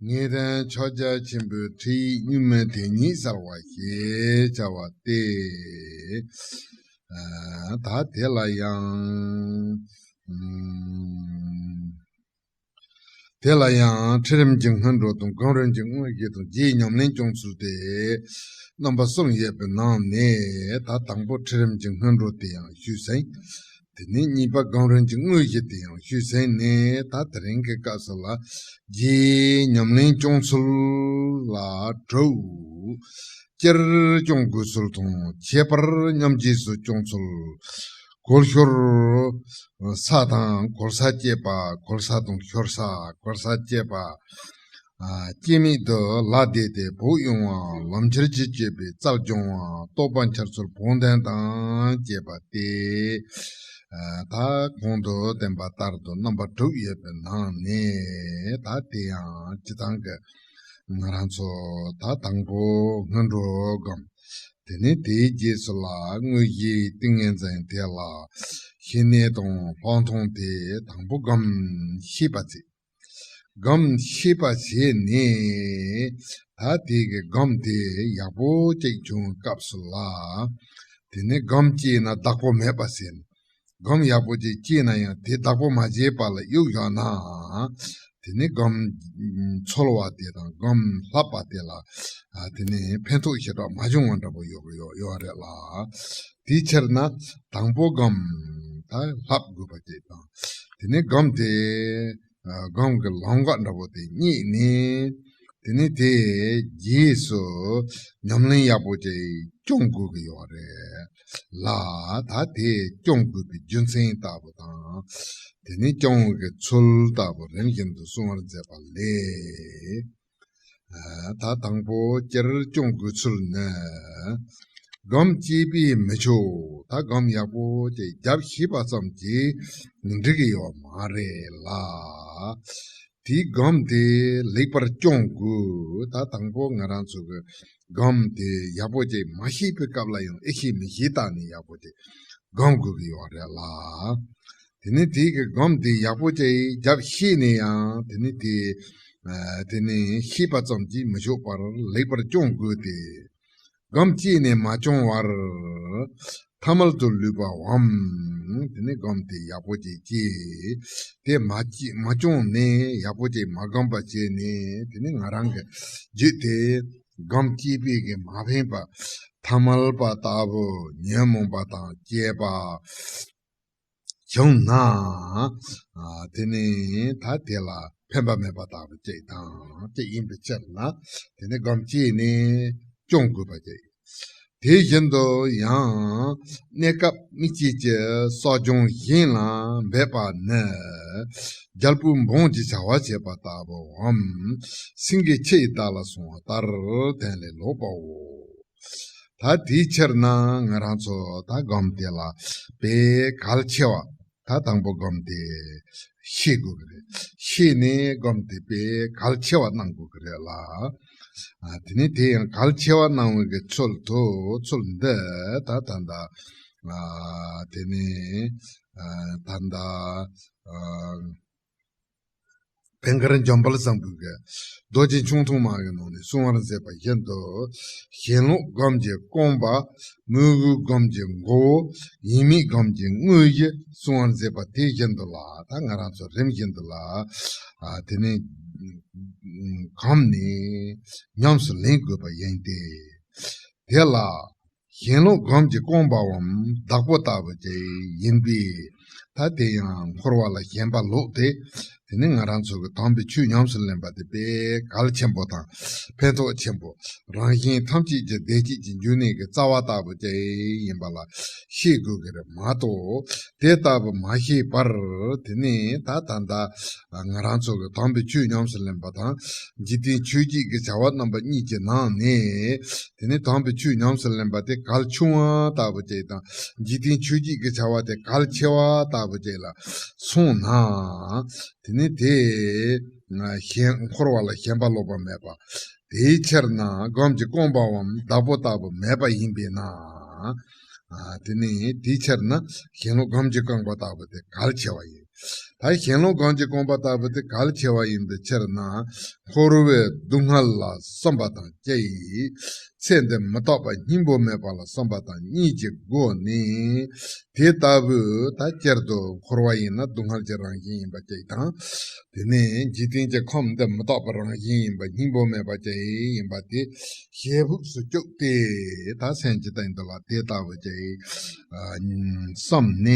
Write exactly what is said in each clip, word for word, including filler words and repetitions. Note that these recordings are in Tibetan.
ངེས་དོན་ཕྱོགས་རྒྱ་ཆེན་པོའི་ཁྲིད་ཡིག་གཉུག་མའི་དེ་ཉིད་གསལ་བ་ཞེས་བྱ་བ་སྟེ། ཨ། ད་དེ་ལ་ཡང་། ཨུམ། དེ་ལ་ཡང་ཁྲིད་རིམ་གྱི་སྔོན་འགྲོ་དང་སྒོམ་རིམ་གྱི་དངོས་གཞི་དང་རྗེས་ཉམས་ལེན་སྐྱོང་ཚུལ་ཏེ་རྣམ་པ་གསུམ་ཡོད་པའི་ནང་ནས། ད་དང་པོ་ཁྲིད་རིམ་གྱི་སྔོན་འགྲོ་དེ་ཡང་ཞུས་ཟིན། དེ་ནས་གཉིས་པ་སྒོམ་རིམ་གྱི་དངོས་གཞི་དེ་ཡང་ཞུས་ཟིན་ནས། ད་དེ་རིང་གི་སྐབས་སུ་ལ་རྗེས་ཉམས་ལེན་སྐྱོང་ཚུལ་ལ་གྲུབ། སྤྱིར་སྐྱོང་དགོས་ཚུལ་དང་། ཁྱད་པར་མཉམ་རྗེས་སུ་སྐྱོང་ཚུལ། གོལ་ཤོར་ས་དང་གོལ་ས་བཅད་པ། གོལ་ས་དང་ཤོར་ས། གོལ་ས་བཅད་པ། ཨ། སྐྱེ་མེད་དུ་ལ་བསྡད་དེ་བོགས་དབྱུང་བ། ལམ་ཁྱེར་གྱིས་བསྐྱེད་པའི་རྩལ་སྦྱོང་བ། རྟོགས་པ་འཆར་ཚུལ་བོགས་འདོན་དང་བཅས་པ་སྟེ། ཨ། ད་གོང་དུ་བསྟན་པ་ལྟར་དུ་རྣམ་པ་དྲུག་ཡོད་པའི་ནང་ནས། ད་དེ་ཡང་སྤྱིར་བཏང་གི་ང་རང་ཚོ་ད་དང་པོ་སྔོན་འགྲོ་སྒོམ། དེ་ནས་དེའི་རྗེས་སུ་ལ་དངོས་གཞིའི་ཏིང་ངེ་འཛིན་དེ་ལ་ཞི་གནས་དང་ལྷག་མཐོང་དེ་དང་པོ་སྒོམ་ཤེས་པ་བྱེད། སྒོམ་ཤེས་པ་བྱས་ནས། ད་དེ་གི་སྒོམ་དེ་ཡག་པོ་ཅིག་བྱུང་བའི་སྐབས་སུ་ལ། དེ་ནས་སྒོམ་བྱས་ན་བདག་པོ་མེད་པ་ཟེར། སྒོམ་ཡག་པོ་ཅིག་བྱས་ན་ཡང་དེ་བདག་པོ་མ་བྱས་པ་ལ་གཡུག་བཞག་ན། དེ་ནས་སྒོམ་འཚོལ་བ་དེ་དང་སྒོམ་བསླབ་པ་དེ་ལ། ཨ། དེ་ནས་ཕན་ཐོགས་ཞེ་དྲག་མ་བྱུང་བ་འདྲ་པོ་ཡོད་ཡོད་ཡོད་རེད་ལ། དེའི་ཕྱིར་ན་དང་པོ་སྒོམ་ད་བསླབ་དགོས་པ་ཅིག་དང་། དེ་ནས་སྒོམ་དེ། ཨ། སྒོམ་གྱི་ལམ་ཁ་འདྲ་པོ་དེ་རྙེད་ནས། དེ་ནས་དེའི་རྗེས་སུ་ཉམས་ལེན་ཡག་པོ་ཅིག་སྐྱོང་དགོས་ཀྱི་ཡོད་རེད་ལ། ད་དེ་སྐྱོང་དགོས་པའི་རྒྱུ་མཚན་ལྟ་བུ་དང་། དེ་ནས་སྐྱོང་བའི་ཚུལ་ལྟ་བུ་རིམ་བཞིན་དུ་གསུང་བར་མཛད་པ་ལས། ཨ། ད་དང་པོ་སྤྱིར་སྐྱོང་དགོས་ཚུལ་ནི། སྒོམ་གཅིག་པས་མི་ཆོག་ད་སྒོམ་ཡག་པོ་ཅིག་རྒྱབ་ཤེས་པ་ཙམ་གྱིས་འགྲིག་གི་ཡོད་མ་རེད་ལ། དེའི་སྒོམ་དེ་ལེགས་པར་སྐྱོང་དགོས། ད་དང་པོ་ང་རང་ཚོ་གི་སྒོམ་དེ་ཡག་པོ་ཅིག་མ་ཤེས་པའི་སྐབས་ལ་ཡང་ཨེ་ཤེས་མི་ཤེས་བལྟས་ནས་ཡག་པོ་ཅིག་སྒོམ་དགོས་ཀྱི་ཡོད་རེད་ལ། དེ་ནས་དེའི་གི་སྒོམ་དེ་ཡག་པོ་ཅིག་རྒྱབ་ཤེས་ནས་ཡང་། དེ་ནས་དེ། ཨ། དེ་ནས་ཤེས་པ་ཙམ་གྱིས་མི་ཆོག་པར་ལེགས་པར་སྐྱོང་དགོས་ཏེ། སྒོམ་གཅིག་ནས་མ་སྐྱོང་བར་ཐ་མལ་དུ་ལུས་པའམ། དེ་ནས་སྒོམ་དེ་ཡག་པོ་ཅིག་བྱས། དེ་མ་གཅིག་མ་སྐྱོང་ནས་ཡག་པོ་ཅིག་མ་སྒོམ་པ་བྱས་ནས། དེ་ནས་ང་རང་གི་རྒྱུད་དེ་སྒོམ་གཅིག་པས་ཀྱིས་མ་ཕན་པ། ཐ་མལ་པ་ལྟ་བུ་ཉོན་མོངས་པ་དང་བཅས་པ་བྱུང་ན། ཨ། དེ་ནི་ད་དེ་ལ་ཕན་པ་མེད་པ་ལྟ་བུ་ཅིག་དང་ཅིག་ཡིན་པའི་ཕྱིར་ན། དེ་ནི་སྒོམ་གཅིག་ནས་སྐྱོང་དགོས་པ་ཅིག་དེ་བཞིན་དུ་ཡང་གནས་སྐབས་དམིགས་བཅས་ཀྱི་གསོ་སྦྱོང་གཞན་ལ་འབད་པ་ནི། རྒྱལ་པོས་འབུངས་ཀྱི་བྱ་བ་བྱེད་པ་ལྟ་བུའམ། སེང་གེ་ཁྱི་ཡི་རྟ་ལ་སོང་བ་ལྟར་དོན་ལས་ལོག་པའོ། ད་དེའི་ཕྱིར་ན་ང་རང་ཚོ་ད་སྒོམ་དེ་ལ་དཔེ་གལ་ཆེ་བ། ད་དང་པོ་སྒོམ་དེ་ཤེས་དགོས་ཀྱི་རེད། ཤེས་ནས་སྒོམ་དེ་དཔེ་གལ་ཆེ་བ་གནང་དགོས་ཀྱི་རེད་ལ། ཨ། དེ་ནས་དེ་ཡང་གལ་ཆེ་བ་གནང་བའི་གི་ཚུལ་དུ། ཚུལ་འདི་ད་ད་ལྟ། ཨ། དེ་ནས། ཨ། ད་ལྟ། ཨ། བན་དཀར་འཇམ་དཔལ་བཟང་པོའི་གི་རྡོ་རྗེ་འཆང་ཐོག་མ་གི་ནང་ནས་གསུང་བར་མཛད་པ་བཞིན་དུ། ཞེན་ལོག་སྒོམ་གྱི་རྐང་པ། མོས་གུས་སྒོམ་གྱི་མགོ་བོ། ཡེངས་མེད་སྒོམ་གྱི་དངོས་གཞི་གསུང་བར་མཛད་པ་དེ་བཞིན་དུ་ལ། ད་ང་རང་ཚོ་རིམ་བཞིན་དུ་ལ། ཨ། དེ་ནས་སྒོམ་ནས་ཉམས་སུ་ལེན་དགོས་པ་ཡིན་ཏེ། དེ་ལ། ཞེན་ལོག་སྒོམ་གྱི་རྐང་པའམ་བདག་པོ་ལྟ་བུ་ཅིག་ཡིན་པས། ད་དེ་ཡང་འཁོར་བ་ལ་ཞེན་པ་ལོག་སྟེ། དེ་ནི་ང་རང་ཚོ་གི་དམ་པའི་ཆོས་ཉམས་སུ་ལེན་པ་དེ་དཔེ་གལ་ཆེན་པོ་དང་ཕན་ཐོགས་ཆེན་པོ། རང་གཞན་ཐམས་ཅད་ཀྱི་བདེ་སྐྱིད་ཀྱི་འབྱུང་གནས་ཀྱི་རྩ་བ་ལྟ་བུ་ཅིག་ཡིན་པ་ལ་ཤེས་དགོས་ཀྱི་རེད་མ་གཏོགས། དེ་ལྟ་བུ་མ་ཤེས་པར། དེ་ནི་ད་ད་ལྟ་ང་རང་ཚོ་གི་དམ་པའི་ཆོས་ཉམས་སུ་ལེན་པ་དང་། འཇིག་རྟེན་ཆོས་བརྒྱད་ཀྱི་བྱ་བ་རྣམ་པ་གཉིས་ཀྱི་ནང་ནས། དེ་ནས་དམ་པའི་ཆོས་ཉམས་སུ་ལེན་པ་དེ་གལ་ཆུང་བ་ལྟ་བུ་ཅིག་དང་། འཇིག་རྟེན་ཆོས་བརྒྱད་ཀྱི་བྱ་བ་དེ་གལ་ཆེ་བ་ལྟ་བུ་ཅིག་ལ་སོང་ན། དེ་ནས་དེ་ཞེན། འཁོར་བ་ལ་ཞེན་པ་ལོག་པ་མེད་པ། དེའི་ཕྱིར་ན་སྒོམ་གྱི་རྐང་པའམ་བདག་པོ་ལྟ་བུ་མེད་པ་ཡིན་པས་ན། ཨ། དེ་ནི་དེའི་ཕྱིར་ན་ཞེན་ལོག་སྒོམ་གྱི་རྐང་པ་ལྟ་བུ་དེ་གལ་ཆེ་བ་ཡིན། ད་ཞེན་ལོག་སྒོམ་གྱི་རྐང་པ་ལྟ་བུ་དེ་གལ་ཆེ་བ་ཡིན་པའི་ཕྱིར་ན། འཁོར་བའི་སྡུག་བསྔལ་ལ་བསམ་པ་དང་བཅས། ཚེ་འདི་མི་རྟག་པ་སྙིང་པོ་མེད་པ་ལ་བསམ་པ་དང་གཉིས་ཀྱི་སྒོ་ནས། དེ་ལྟ་བུ་ད་སྤྱིར་དུ་འཁོར་བ་ཡིན་ན་སྡུག་བསྔལ་གྱི་རང་བཞིན་ཡིན་པ་གཅིག་དང་། དེ་ནས་འཇིག་རྟེན་གྱི་ཁམས་འདི་མི་རྟག་པའི་རང་བཞིན་ཡིན་པ་སྙིང་པོ་མེད་པ་ཅིག་ཡིན་པ་དེ་ཞེ་ཕུགས་སུ་བཅུག་སྟེ། ད་སེམས་ཀྱི་སྟེང་དུ་ལ་དེ་ལྟ་བུ་ཅིག་བསམ་ནས།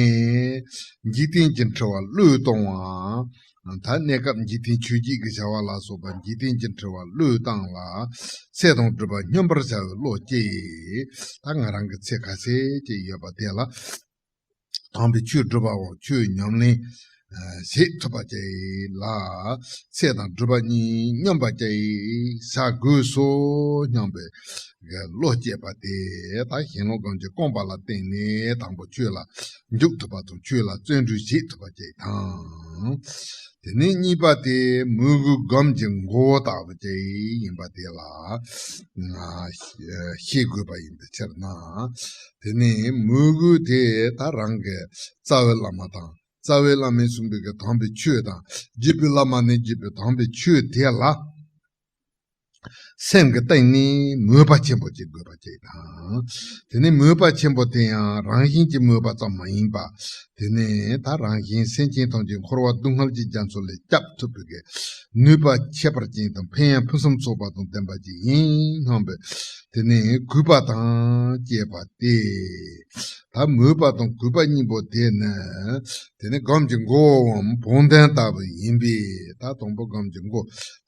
འཇིག་རྟེན་གྱི་འཁྲི་བ་བློས་གཏོང་བ། ད་གནས་སྐབས་འཇིག་རྟེན་ཆོས་བརྒྱད་ཀྱི་བྱ་བ་ལ་སོགས་པ་འཇིག་རྟེན་གྱི་འཁྲི་བ་བློས་བཏང་ལ། ཚེ་དང་སྒྲུབ་པ་སྙོམས་པར་བྱ་བའི་བློ་སྐྱེ། ད་ང་རང་གི་ཚེ་ཁ་ཤས་ཅིག་ཡོད་པ་དེ་ལ། དམ་པའི་ཆོས་སྒྲུབ་པའམ་ཆོས་ཉམས་ལེན་བྱེད་ཐུབ་པ་ཅིག་ལ། ཚེ་དང་སྒྲུབ་པ་གཉིས་སྙོམས་པ་ཅིག་བྱ་དགོས་སོ་སྙམ་པའི་བློ་སྐྱེས་པ་དེ། ད་ཞེན་ལོག་སྒོམ་གྱི་རྐང་པ་ལ་བརྟེན་ནས་དང་པོ་ཆོས་ལ་འཇུག་ཐུབ་པ་དང་ཆོས་ལ་བརྩོན་འགྲུས་བྱེད་ཐུབ་པ་ཅིག་དང་། དེ་ནས་གཉིས་པ་དེ་མོས་གུས་སྒོམ་གྱི་མགོ་བོ་ལྟ་བུ་ཅིག་ཡིན་པ་དེ་ལ་ཤེས་དགོས་པ་ཡིན་པའི་ཕྱིར་ན། དེ་ནས་མོས་གུས་དེ་ད་རང་གི་རྩ་བའི་བླ་མ་དང་། རྩ་བའི་བླ་མས་གསུངས་པའི་གི་དམ་པའི་ཆོས་དང་། བརྒྱུད་པའི་བླ་མ་ནས་བརྒྱུད་པའི་དམ་པའི་ཆོས་དེ་ལ། སེམས་ཀྱི་སྟེང་ནས་མོས་པ་ཆེན་པོ་ཅིག་དགོས་པ་ཅིག་དང་། དེ་ནས་མོས་པ་ཆེན་པོ་དེ་ཡང་རང་བཞིན་གྱི་མོས་པ་ཙམ་མ་ཡིན་པ། དེ་ནས་ད་རང་གཞན་སེམས་ཅན་ཐམས་ཅད་འཁོར་བ་སྡུག་བསྔལ་གྱི་རྒྱ་མཚོ་ལས་བསྐྱབ་ཐུབ་པའི་གི་ནུས་པ་ཁྱད་པར་ཅན་དང་ཕན་ཡོན་ཕུན་སུམ་ཚོགས་པ་དང་ལྡན་པ་ཅིག་ཡིན་སྙམ་པའི། དེ་ནས་གུས་པ་དང་བཅས་པ་སྟེ། ད་མོས་པ་དང་གུས་པ་གཉིས་པོ་དེ་ནི། དེ་ནི་སྒོམ་གྱི་མགོའམ་བོགས་འདོན་ལྟ་བུ་ཡིན་པས། ད་དང་པོ་སྒོམ་གྱི་མགོ།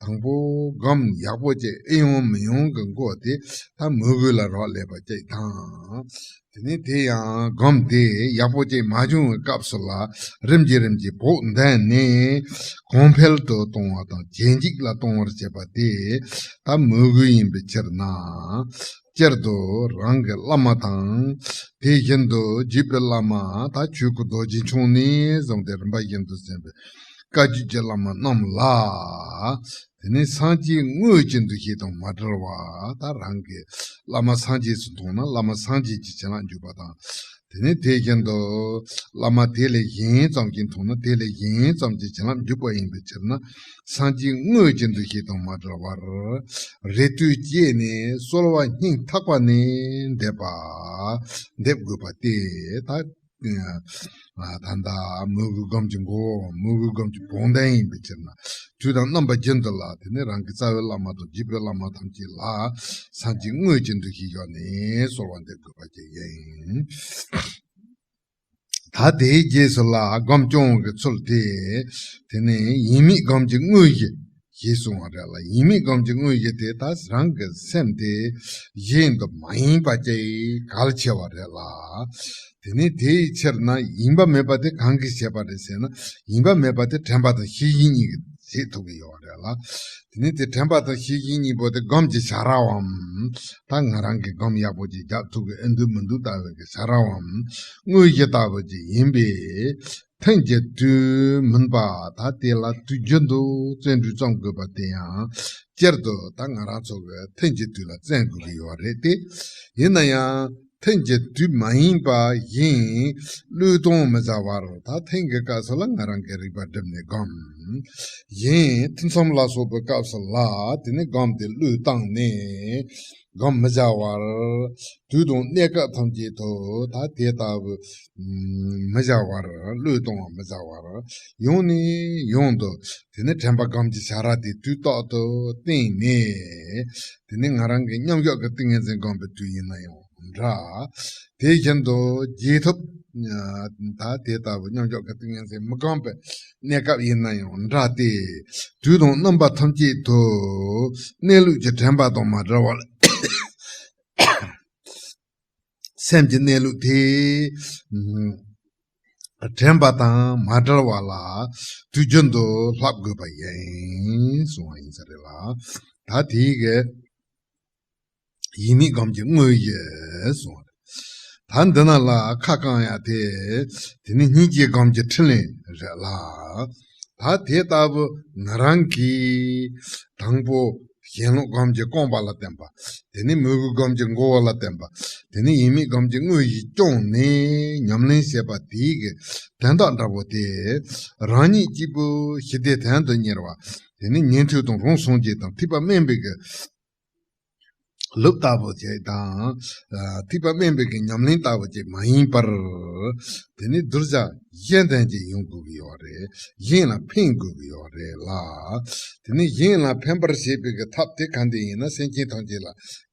དང་པོ་སྒོམ་ཡག་པོ་ཅིག་ཨེ་ཡོང་མི་ཡོང་གི་མགོ་དེ་ད་མོས་གུས་ལ་རག་ལས་པ་ཅིག་དང་། དེ་ནས་དེ་ཡང་སྒོམ་དེ་ཡག་པོ་ཅིག་མ་བྱུང་བའི་སྐབས་སུ་ལ། རིམ་གྱིས་རིམ་གྱིས་བོགས་འདོན་ནས་གོང་འཕེལ་དུ་གཏོང་བ་དང་ཇེ་འཇིགས་ལ་གཏོང་བར་བྱེད་པ་དེ་ད་མོས་གུས་ཡིན་པའི་ཕྱིར་ན། སྤྱིར་དུ་རང་གི་བླ་མ་དང་། དེ་བཞིན་དུ་བརྒྱུད་པའི་བླ་མ། ད་ཆོས་སྐུ་རྡོ་རྗེ་འཆང་ནས་བཟུང་སྟེ་རིམ་པ་བཞིན་དུ་གསན་པའི་བཀའ་བརྒྱུད་ཀྱི་བླ་མ་རྣམས་ལ། དེ་ནས་སངས་རྒྱས་དངོས་ཀྱི་འདུ་ཤེས་དང་མ་བྲལ་བར། ད་རང་གི་བླ་མ་སངས་རྒྱས་སུ་མཐོང་ན་བླ་མ་སངས་རྒྱས་ཀྱི་བྱིན་རླབས་འཇུག་པ་དང་། དེ་ནས་དེ་བཞིན་དུ་བླ་མ་དེ་ལས་གཞན་ཙམ་ཞིག་མཐོང་ན་དེ་ལས་གཞན་ཙམ་གྱི་བྱིན་རླབས་འཇུག་པ་ཡིན་པའི་ཕྱིར་ན། སངས་རྒྱས་དངོས་ཀྱི་འདུ་ཤེས་དང་མ་བྲལ་བར། རེ་ལྟོས་བསྐྱེད་ནས་གསོལ་བ་སྙིང་ཐག་པ་ནས་འདེབས་པ། འདེབས་དགོས་པ་སྟེ། ད་ད་ལྟ་མོས་གུས་སྒོམ་གྱི་མགོ། མོས་གུས་སྒོམ་གྱི་བོགས་འདོན་ཡིན་པའི་ཕྱིར་ན། དུས་དང་རྣམ་པ་རྒྱུན་དུ་ལ། དེ་ནས་རང་གི་རྩ་བའི་བླ་མ་དང་བརྒྱུད་པའི་བླ་མ་ཐམས་ཅད་ལ་སངས་རྒྱས་དངོས་ཀྱི་འདུ་ཤེས་བཞག་ནས་གསོལ་བ་འདེབས་དགོས་པ་ཅིག་ཡིན། ད་དེའི་རྗེས་སུ་ལ་སྒོམ་སྐྱོང་གི་ཚུལ་དེ། དེ་ནས་ཡིན་མིན་སྒོམ་གྱི་དངོས་གཞི་ཞེས་གསུངས་པ་རེད་ལ། ཡིན་མིན་སྒོམ་གྱི་དངོས་གཞི་དེ་ད་རང་གི་སེམས་དེ་གཞན་དུ་མ་ཡེངས་པ་ཅིག་གལ་ཆེ་བ་རེད་ལ། དེ་ནས་དེའི་ཕྱིར་ན་ཡེངས་པ་མེད་པ་དེ་གང་གིས་བྱེད་པ་རེད་ཟེར་ན། ཡེངས་པ་མེད་པ་དེ་དྲན་པ་དང་ཤེས་བཞིན་གཉིས་ཀྱིས་བྱེད་ཐུབ་ཀྱི་ཡོད་རེད་ལ། དེ་ནས་དེ་དྲན་པ་དང་ཤེས་བཞིན་གཉིས་པོ་དེ་སྒོམ་གྱི་བྱ་ར་བའམ། ད་ང་རང་གིས་སྒོམ་ཡག་པོ་ཅིག་རྒྱག་ཐུབ་ཀྱི་ཨེ་འདུག་མི་འདུག་ལྟ་བའི་གི་བྱ་ར་བའམ། དངོས་གཞི་ལྟ་བུ་ཅིག་ཡིན་པས། ཐུན་གྱི་དུས་མིན་པ། ད་དེ་ལ་དུས་རྒྱུན་དུ་བརྩོན་འགྲུས་བརྩམ་དགོས་པ་དེ་ཡང་། སྤྱིར་དུ་ད་ང་རང་ཚོ་གི་ཐུན་གྱི་དུས་ལ་བརྩོན་དགོས་ཀྱི་ཡོད་རེད་དེ། ཡིན་ན་ཡང་། ཐུན་གྱི་དུས་མ་ཡིན་པ་བཞིན་བློས་གཏོང་མི་བྱ་བར། ད་ཐུན་གྱི་སྐབས་སུ་ལ་ང་རང་གིས་རིག་པ་བསྒྲིམས་ནས་སྒོམ། གཞན་ཐུན་མཚམས་ལ་སོགས་པའི་སྐབས་སུ་ལ་དེ་ནས་སྒོམ་དེ་བློས་བཏང་ནས་སྒོམ་མི་བྱ་བར། དུས་དང་གནས་སྐབས་ཐམས་ཅད་དུ་ད་དེ་ལྟ་བུ་མི་བྱ་བར། བློས་གཏོང་བ་མི་བྱ་བར། ཡང་ནས་ཡང་དུ་དེ་ནས་དྲན་པ་སྒོམ་གྱི་བྱ་ར་དེ་དུས་རྟག་ཏུ་བསྟེན་ནས། དེ་ནས་ང་རང་གི་མཉམ་འཇོག་གི་ཏིང་ངེ་འཛིན་སྒོམ་པའི་དུས་ཡིན་ན་ཡང་། འདྲ། དེ་བཞིན་དུ་རྗེས་ཐོབ། ད་དེ་ལྟ་བུ་མཉམ་འཇོག་གི་ཏིང་ངེ་འཛིན་མི་སྒོམ་པའི་གནས་སྐབས་ཡིན་ན་ཡང་འདྲ་སྟེ། དུས་དང་རྣམ་པ་ཐམས་ཅད་དུ་གནས་ལུགས་ཀྱི་དྲན་པ་དང་མ་བྲལ་བ་ལ། སེམས་ཀྱི་གནས་ལུགས་དེ་དྲན་པ་དང་མ་བྲལ་བ་ལ་དུས་རྒྱུན་དུ་བསླབ་དགོས་པ་ཡིན་གསུངས་པ་ཡིན་ས་རེད་ལ། ད་དེའི་གི་ཡིན་མིན་སྒོམ་གྱི་དངོས་གཞི་གསུངས་པ་རེད། ད་འདི་ན་ལ་ཁ་བསྐང་ཡ་དེ། དེ་ནི་སྙིང་རྗེ་སྒོམ་གྱི་ཕྲིན་ལས་རེད་ལ། ད་དེ་ལྟ་བུ་ང་རང་གིས་དང་པོ་ ཞེན་ལོག་སྒོམ་གྱི་རྐང་པ་ལ་བརྟེན་པ། དེ་ནས་མོས་གུས་སྒོམ་གྱི་མགོ་བོ་ལ་བརྟེན་པ། དེ་ནས་ཡིད་མེད་སྒོམ་གྱི་དངོས་གཞི་སྐྱོང་ནས་ཉམས་ལེན་བྱེད་པ་དེའི་གི་དོན་དག་འདྲ་པོ་དེ། རང་ཉིད་གཅིག་པུ་ཞི་བདེའི་དོན་དུ་གཉེར་བ། དེ་ནས་ཉན་ཐོས་དང་རང་སངས་རྒྱས་དང་ཐེག་པ་དམན་པའི་གི་ལུགས་ལྟ་བུ་ཅིག་དང་། ཨ། ཐེག་པ་དམན་པའི་གི་ཉམས་ལེན་ལྟ་བུ་ཅིག་མ་ཡིན་པར། དེ་ནི་གདུལ་བྱ་གཞན་དོན་ཅིག་ཡོང་དགོས་ཀྱི་ཡོད་རེད། གཞན་ལ་ཕན་དགོས་ཀྱི་ཡོད་རེད་ལ། དེ་ནི་གཞན་ལ་ཕན་པར་བྱེད་པའི་གི་ཐབས་དེ་ག་འདྲ་ཡིན་ན། སེམས་ཅན་ཐམས་ཅད་ལ་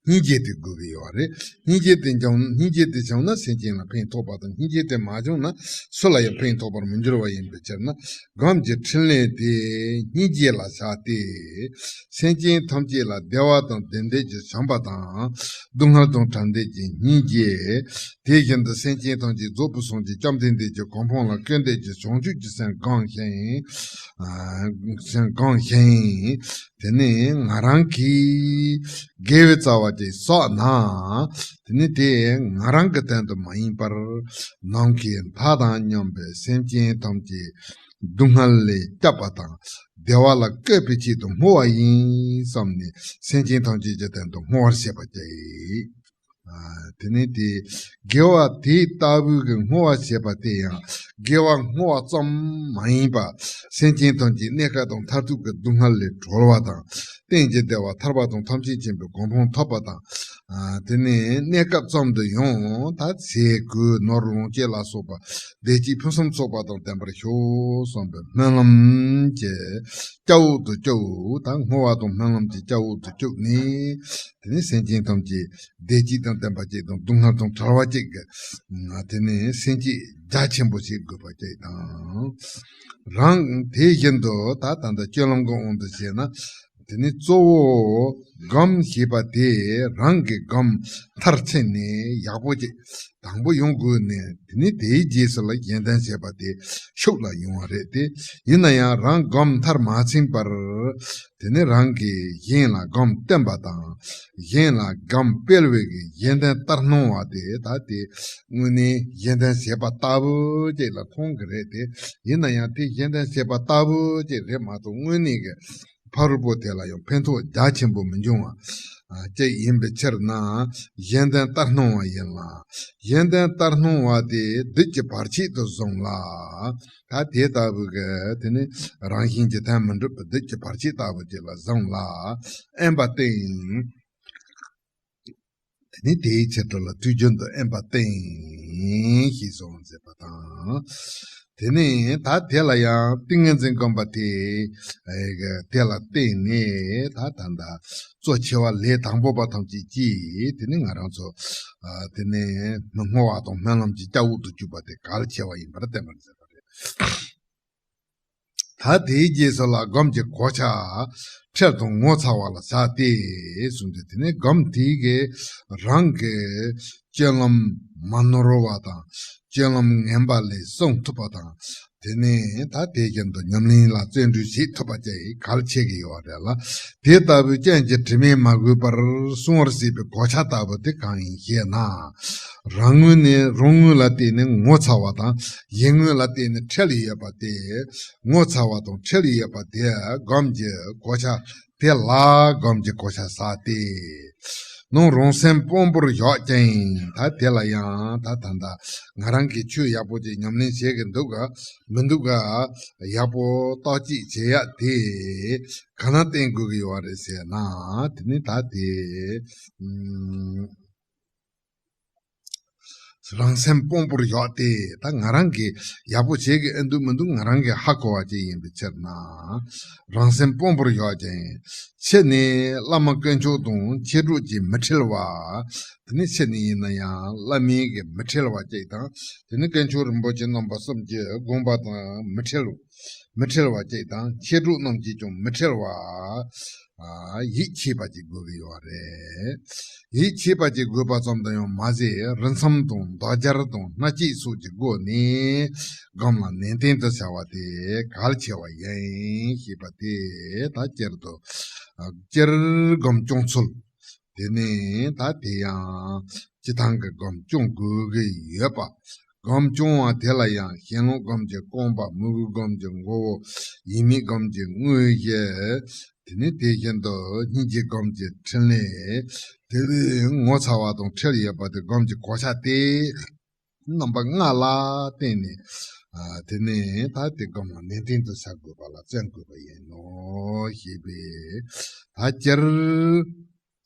སྙིང་རྗེ་དེ་དགོས་ཀྱི་ཡོད་རེད། སྙིང་རྗེ་དེ་བྱུང་། སྙིང་རྗེ་དེ་བྱུང་ན་སེམས་ཅན་ལ་ཕན་ཐོགས་པ་དང་། སྙིང་རྗེ་དེ་མ་བྱུང་ན་སུ་ལ་ཡང་ཕན་ཐོགས་པར་མི་འགྱུར་བ་ཡིན་པའི་ཕྱིར་ན། སྒོམ་གྱི་ཕྲིན་ལས་དེ་སྙིང་རྗེ་ལ་བྱ་སྟེ། སེམས་ཅན་ཐམས་ཅད་ལ་བདེ་བ་དང་ལྡན་འདོད་ཀྱི་བྱམས་པ་དང་། སྡུག་བསྔལ་དང་བྲལ་འདོད་ཀྱི་སྙིང་རྗེ། དེ་བཞིན་དུ་སེམས་ཅན་ཐམས་ཅད་རྫོགས་པའི་སངས་རྒྱས་བཅོམ་ལྡན་འདས་ཀྱི་གོ་འཕང་ལ་བཀོད་འདོད་ཀྱི་བྱང་ཆུབ་ཀྱི་སེམས་བསྒོམ་ཞིང་། ཨ། སེམས་བསྒོམ་ཞིང་། དེ་ནས་ང་རང་གིས་དགེ་བའི་རྩ་བ་ཅིག་བསགས་ན། དེ་ནི་དེ་ང་རང་གི་དོན་དུ་མ་ཡིན་པར། ནམ་མཁའི་མཐའ་དང་མཉམ་པའི་སེམས་ཅན་ཐམས་ཅད་སྡུག་བསྔལ་ལས་བསྐྱབ་པ་དང་། བདེ་བ་ལ་བཀོད་པའི་ཆེད་དུ་བསྔོ་བ་ཡིན་བསམས་ནས། སེམས་ཅན་ཐམས་ཅད་ཀྱི་དོན་དུ་བསྔོ་བར་བྱེད་པ་ཅིག། ཨ། དེ་ནི་དེ་དགེ་བ་དེ་ལྟ་བུའི་གི་བསྔོ་བ་བྱེད་པ་དེ་ཡང་དགེ་བ་བསྔོ་བ་ཙམ་མ་ཡིན་པ། སེམས་ཅན་ཐམས་ཅད་གནས་སྐབས་དང་མཐར་ཐུག་གི་སྡུག་བསྔལ་ལས་གྲོལ་བ་དང་། གཏན་གྱི་བདེ་བ་ཐར་པ་དང་ཐམས་ཅད་མཁྱེན་པའི་གོ་འཕང་ཐོབ་པ་དང་། ཨ། དེ་ནས་གནས་སྐབས་ཙམ་དུ་ཡང་ད་ཟས་གོས་ནོར་ལོངས་སྤྱོད་ལ་སོགས་པ་བདེ་སྐྱིད་ཕུན་སུམ་ཚོགས་པ་དང་ལྡན་པར་ཤོག་བསམ་པའི་སྨོན་ལམ་གྱི་སྐྱབས་འོག་ཏུ་བཅུག། ད་བསྔོ་བ་དང་སྨོན་ལམ་གྱི་སྐྱབས་འོག་ཏུ་བཅུག་ནས། དེ་ནས་སེམས་ཅན་ཐམས་ཅད་བདེ་སྐྱིད་དང་ལྡན་པ་ཅིག་དང་། སྡུག་བསྔལ་དང་བྲལ་བ་ཅིག་གི། དེ་ནས་སེམས་བསྐྱེད་རྒྱ་ཆེན་པོ་བྱེད་དགོས་པ་ཅིག་དང་། རང་དེ་བཞིན་དུ་ད་ད་ལྟ་སྤྱོད་ལམ་གྱི་དབང་དུ་བྱས་ན། དེ་ནི་གཙོ་བོ་སྒོམ་ཞེས་པ་དེ་རང་གི་སྒོམ་མཐར་ཕྱིན་ནས་ཡག་པོ་ཅིག་དང་པོ་ཡོང་དགོས་ནས། དེ་ནི་དེའི་རྗེས་སུ་ལ་གཞན་དོན་བྱེད་པ་དེ་ཤུགས་ལ་ཡོང་བ་རེད་དེ། ཡིན་ན་ཡང་རང་སྒོམ་མཐར་མ་ཕྱིན་པར། དེ་ནི་རང་གིས་གཞན་ལ་སྒོམ་བསྟན་པ་དང་། གཞན་ལ་སྒོམ་སྤེལ་བའི་གི་གཞན་དོན་ལྟར་སྣང་བ་དེ། ད་དེ་དངོས་གནས་གཞན་དོན་བྱེད་པ་ལྟ་བུ་ཅིག་ལ་མཐོང་གི་རེད་དེ། ཡིན་ན་ཡང་དེ་གཞན་དོན་བྱེད་པ་ལྟ་བུ་ཅིག་རེད་མ་གཏོགས། དངོས་གནས་ཀྱི་ཕ་རོལ་པོ་དེ་ལ་ཡང་ཕན་ཐོགས་རྒྱ་ཆེན་པོ་མི་འབྱུང་བ་ཅིག་ཡིན་པའི་ཕྱིར་ན། གཞན་དོན་ལྟར་སྣང་བ་ཡིན་ལ། གཞན་དོན་ལྟར་སྣང་བ་དེ་བདུད་ཀྱི་བར་ཆད་དུ་བཟུང་ལ། ད་དེ་ལྟ་བུ་གི་དེ་ནི་རང་བཞིན་གྱིས་དོན་མི་འགྲུབ་པའི་བདུད་ཀྱི་བར་ཆད་ལྟ་བུ་ཅིག་ལ་བཟུང་ལ། དབེན་པ་བསྟེན། དེ་ནི་དེའི་ཕྱིར་དུ་ལ་དུས་རྒྱུན་དུ་དབེན་པ་བསྟེན་ཞེས་གསུངས་མཛད་པ་དང་། དེ་ནས་ད་དེ་ལ་ཡང་ཏིང་ངེ་འཛིན་བསྒོམ་པ་དེ། ཨེ། དེ་ལ་བརྟེན་ནས་ད་ད་ལྟ་གཙོ་ཆེ་བ་ལས་དང་པོ་པ་ཐམས་ཅད་ཀྱིས་དེ་ནི་ང་རང་ཚོ། ཨ། དེ་ནས་བསྔོ་བ་དང་སྨོན་ལམ་གྱི་སྐྱབས་འོག་ཏུ་གྱུར་པ་དེ་གལ་ཆེ་བ་ཡིན་པར་བསྟན་པར་མཛད་པ་རེད། ད་དེའི་རྗེས་སུ་ལ་སྒོམ་གྱི་གོ་ཆ་འཕྲལ་དུ་ངོ་ཚ་བ་ལ་བྱ་སྟེ་གསུངས་ཏེ། དེ་ནས་སྒོམ་དེ་གིས་རང་གི་སྤྱོད་ལམ་མ་ནོར་བ་དང་། སྤྱོད་ལམ་ངན་པ་ལས་སྲུང་ཐུབ་པ་དང་། དེ་ནས་ད་དེ་བཞིན་དུ་ཉམས་ལེན་ལ་བརྩོན་འགྲུས་བྱེད་ཐུབ་པ་བཅས་གལ་ཆེ་གི་ཡོད་རེད་ལ། དེ་ལྟ་བུའི་སྐྱོན་གྱི་དྲི་མས་མ་གོས་པར་སྲུང་བར་བྱེད་པའི་གོ་ཆ་ལྟ་བུ་དེ་གང་ཡིན་ཞེ་ན། རང་ངོས་ནས། རང་ངོས་ལ་བལྟས་ནས་ངོ་ཚ་བ་དང་། གཞན་ངོས་ལ་བལྟས་ནས་ཁྲེལ་ཡོད་པ་དེ། ངོ་ཚ་བ་དང་ཁྲེལ་ཡོད་པ་དེ་སྒོམ་གྱི་གོ་ཆ། དེ་ལ་སྒོམ་གྱི་གོ་ཆ་བྱ་སྟེ། ནང་རང་སེམས་དཔང་པོར་བཞག་ཅིང་། ད་དེ་ལ་ཡང་ད་ད་ལྟ་ང་རང་གིས་ཆོས་ཡག་པོ་ཅིག་ཉམས་ལེན་བྱེད་ཀྱི་འདུག་ག་མི་འདུག་ག་ཡག་པོ་བརྟག་དཔྱད་བྱེད་ཡ་དེ་ག་ན་བསྟེན་དགོས་ཀྱི་ཡོད་རེད་ཟེར་ན། དེ་ནི་ད་དེ། ཨུམ། རང་སེམས་དཔང་པོར་བཞག་སྟེ། ད་ང་རང་གིས་ཡག་པོ་བྱེད་ཀྱི་ཨེ་འདུག་མི་འདུག་ང་རང་གིས་ཧ་གོ་བ་ཅིག་ཡིན་པའི་ཕྱིར་ན། རང་སེམས་དཔང་པོར་བཞག་ཅིང་། ཕྱི་ནས་བླ་མ་དཀོན་མཆོག་དང་མཆེད་གྲོགས་ཀྱིས་མི་ཁྲེལ་བ། དེ་ནས་ཕྱི་ནས་ཡིན་ན་ཡང་བླ་མའི་གིས་མི་ཁྲེལ་བ་ཅིག་དང་། དེ་ནས་དཀོན་མཆོག་རིན་པོ་ཆེ་རྣམ་པ་གསུམ་གྱི་དགོངས་པ་དང་མི་ཁྲེལ། མི་ཁྲེལ་བ་ཅིག་དང་། མཆེད་གྲོགས་རྣམས་ཀྱིས་ཀྱང་མི་ཁྲེལ་བ། ཨ། ཡིད་ཆེས་པ་ཅིག་དགོས་ཀྱི་ཡོད་རེད། ཡིད་ཆེས་པ་ཅིག་དགོས་པ་ཙམ་དུ་ཡང་མ་ཟད། རི་མཚམས་དང་འདོད་སྦྱར་དང་སྣ་གཅིག་སོགས་ཀྱི་སྒོ་ནས་སྒོམ་ལ་ནན་ཏན་དུ་བྱ་བ་དེ་གལ་ཆེ་བ་ཡིན་ཞེས་པ་དེ། ད་སྤྱིར་དུ། ཨ། སྤྱིར་སྒོམ་སྐྱོང་ཚུལ། དེ་ནས་ད་དེ་ཡང་སྤྱིར་བཏང་གི་སྒོམ་སྐྱོང་དགོས་ཀྱི་ཡོད་པ། སྒོམ་སྐྱོང་བ་དེ་ལ་ཡང་ཞེན་ལོག་སྒོམ་གྱི་རྐང་པ། མོས་གུས་སྒོམ་གྱི་མགོ་བོ། ཡིད་མེད་སྒོམ་གྱི་དངོས་གཞི། དེ་ནས་དེ་བཞིན་དུ་སྙིང་རྗེ་སྒོམ་གྱི་ཕྲིན་ལས། དེ་ལས་ངོ་ཚ་བ་དང་འཁྲིལ་ཡོད་པ་དེ་སྒོམ་གྱི་གོ་ཆ་སྟེ། རྣམ་པ་ལྔ་ལ་བརྟེན་ནས། ཨ། དེ་ནས་ད་དེ་སྒོམ་ལ་ནན་ཏན་དུ་བྱ་དགོས་པ་ལ་བརྩོན་དགོས་པ་ཡིན་ནོ་ཞེས་པས། ད་སྤྱིར་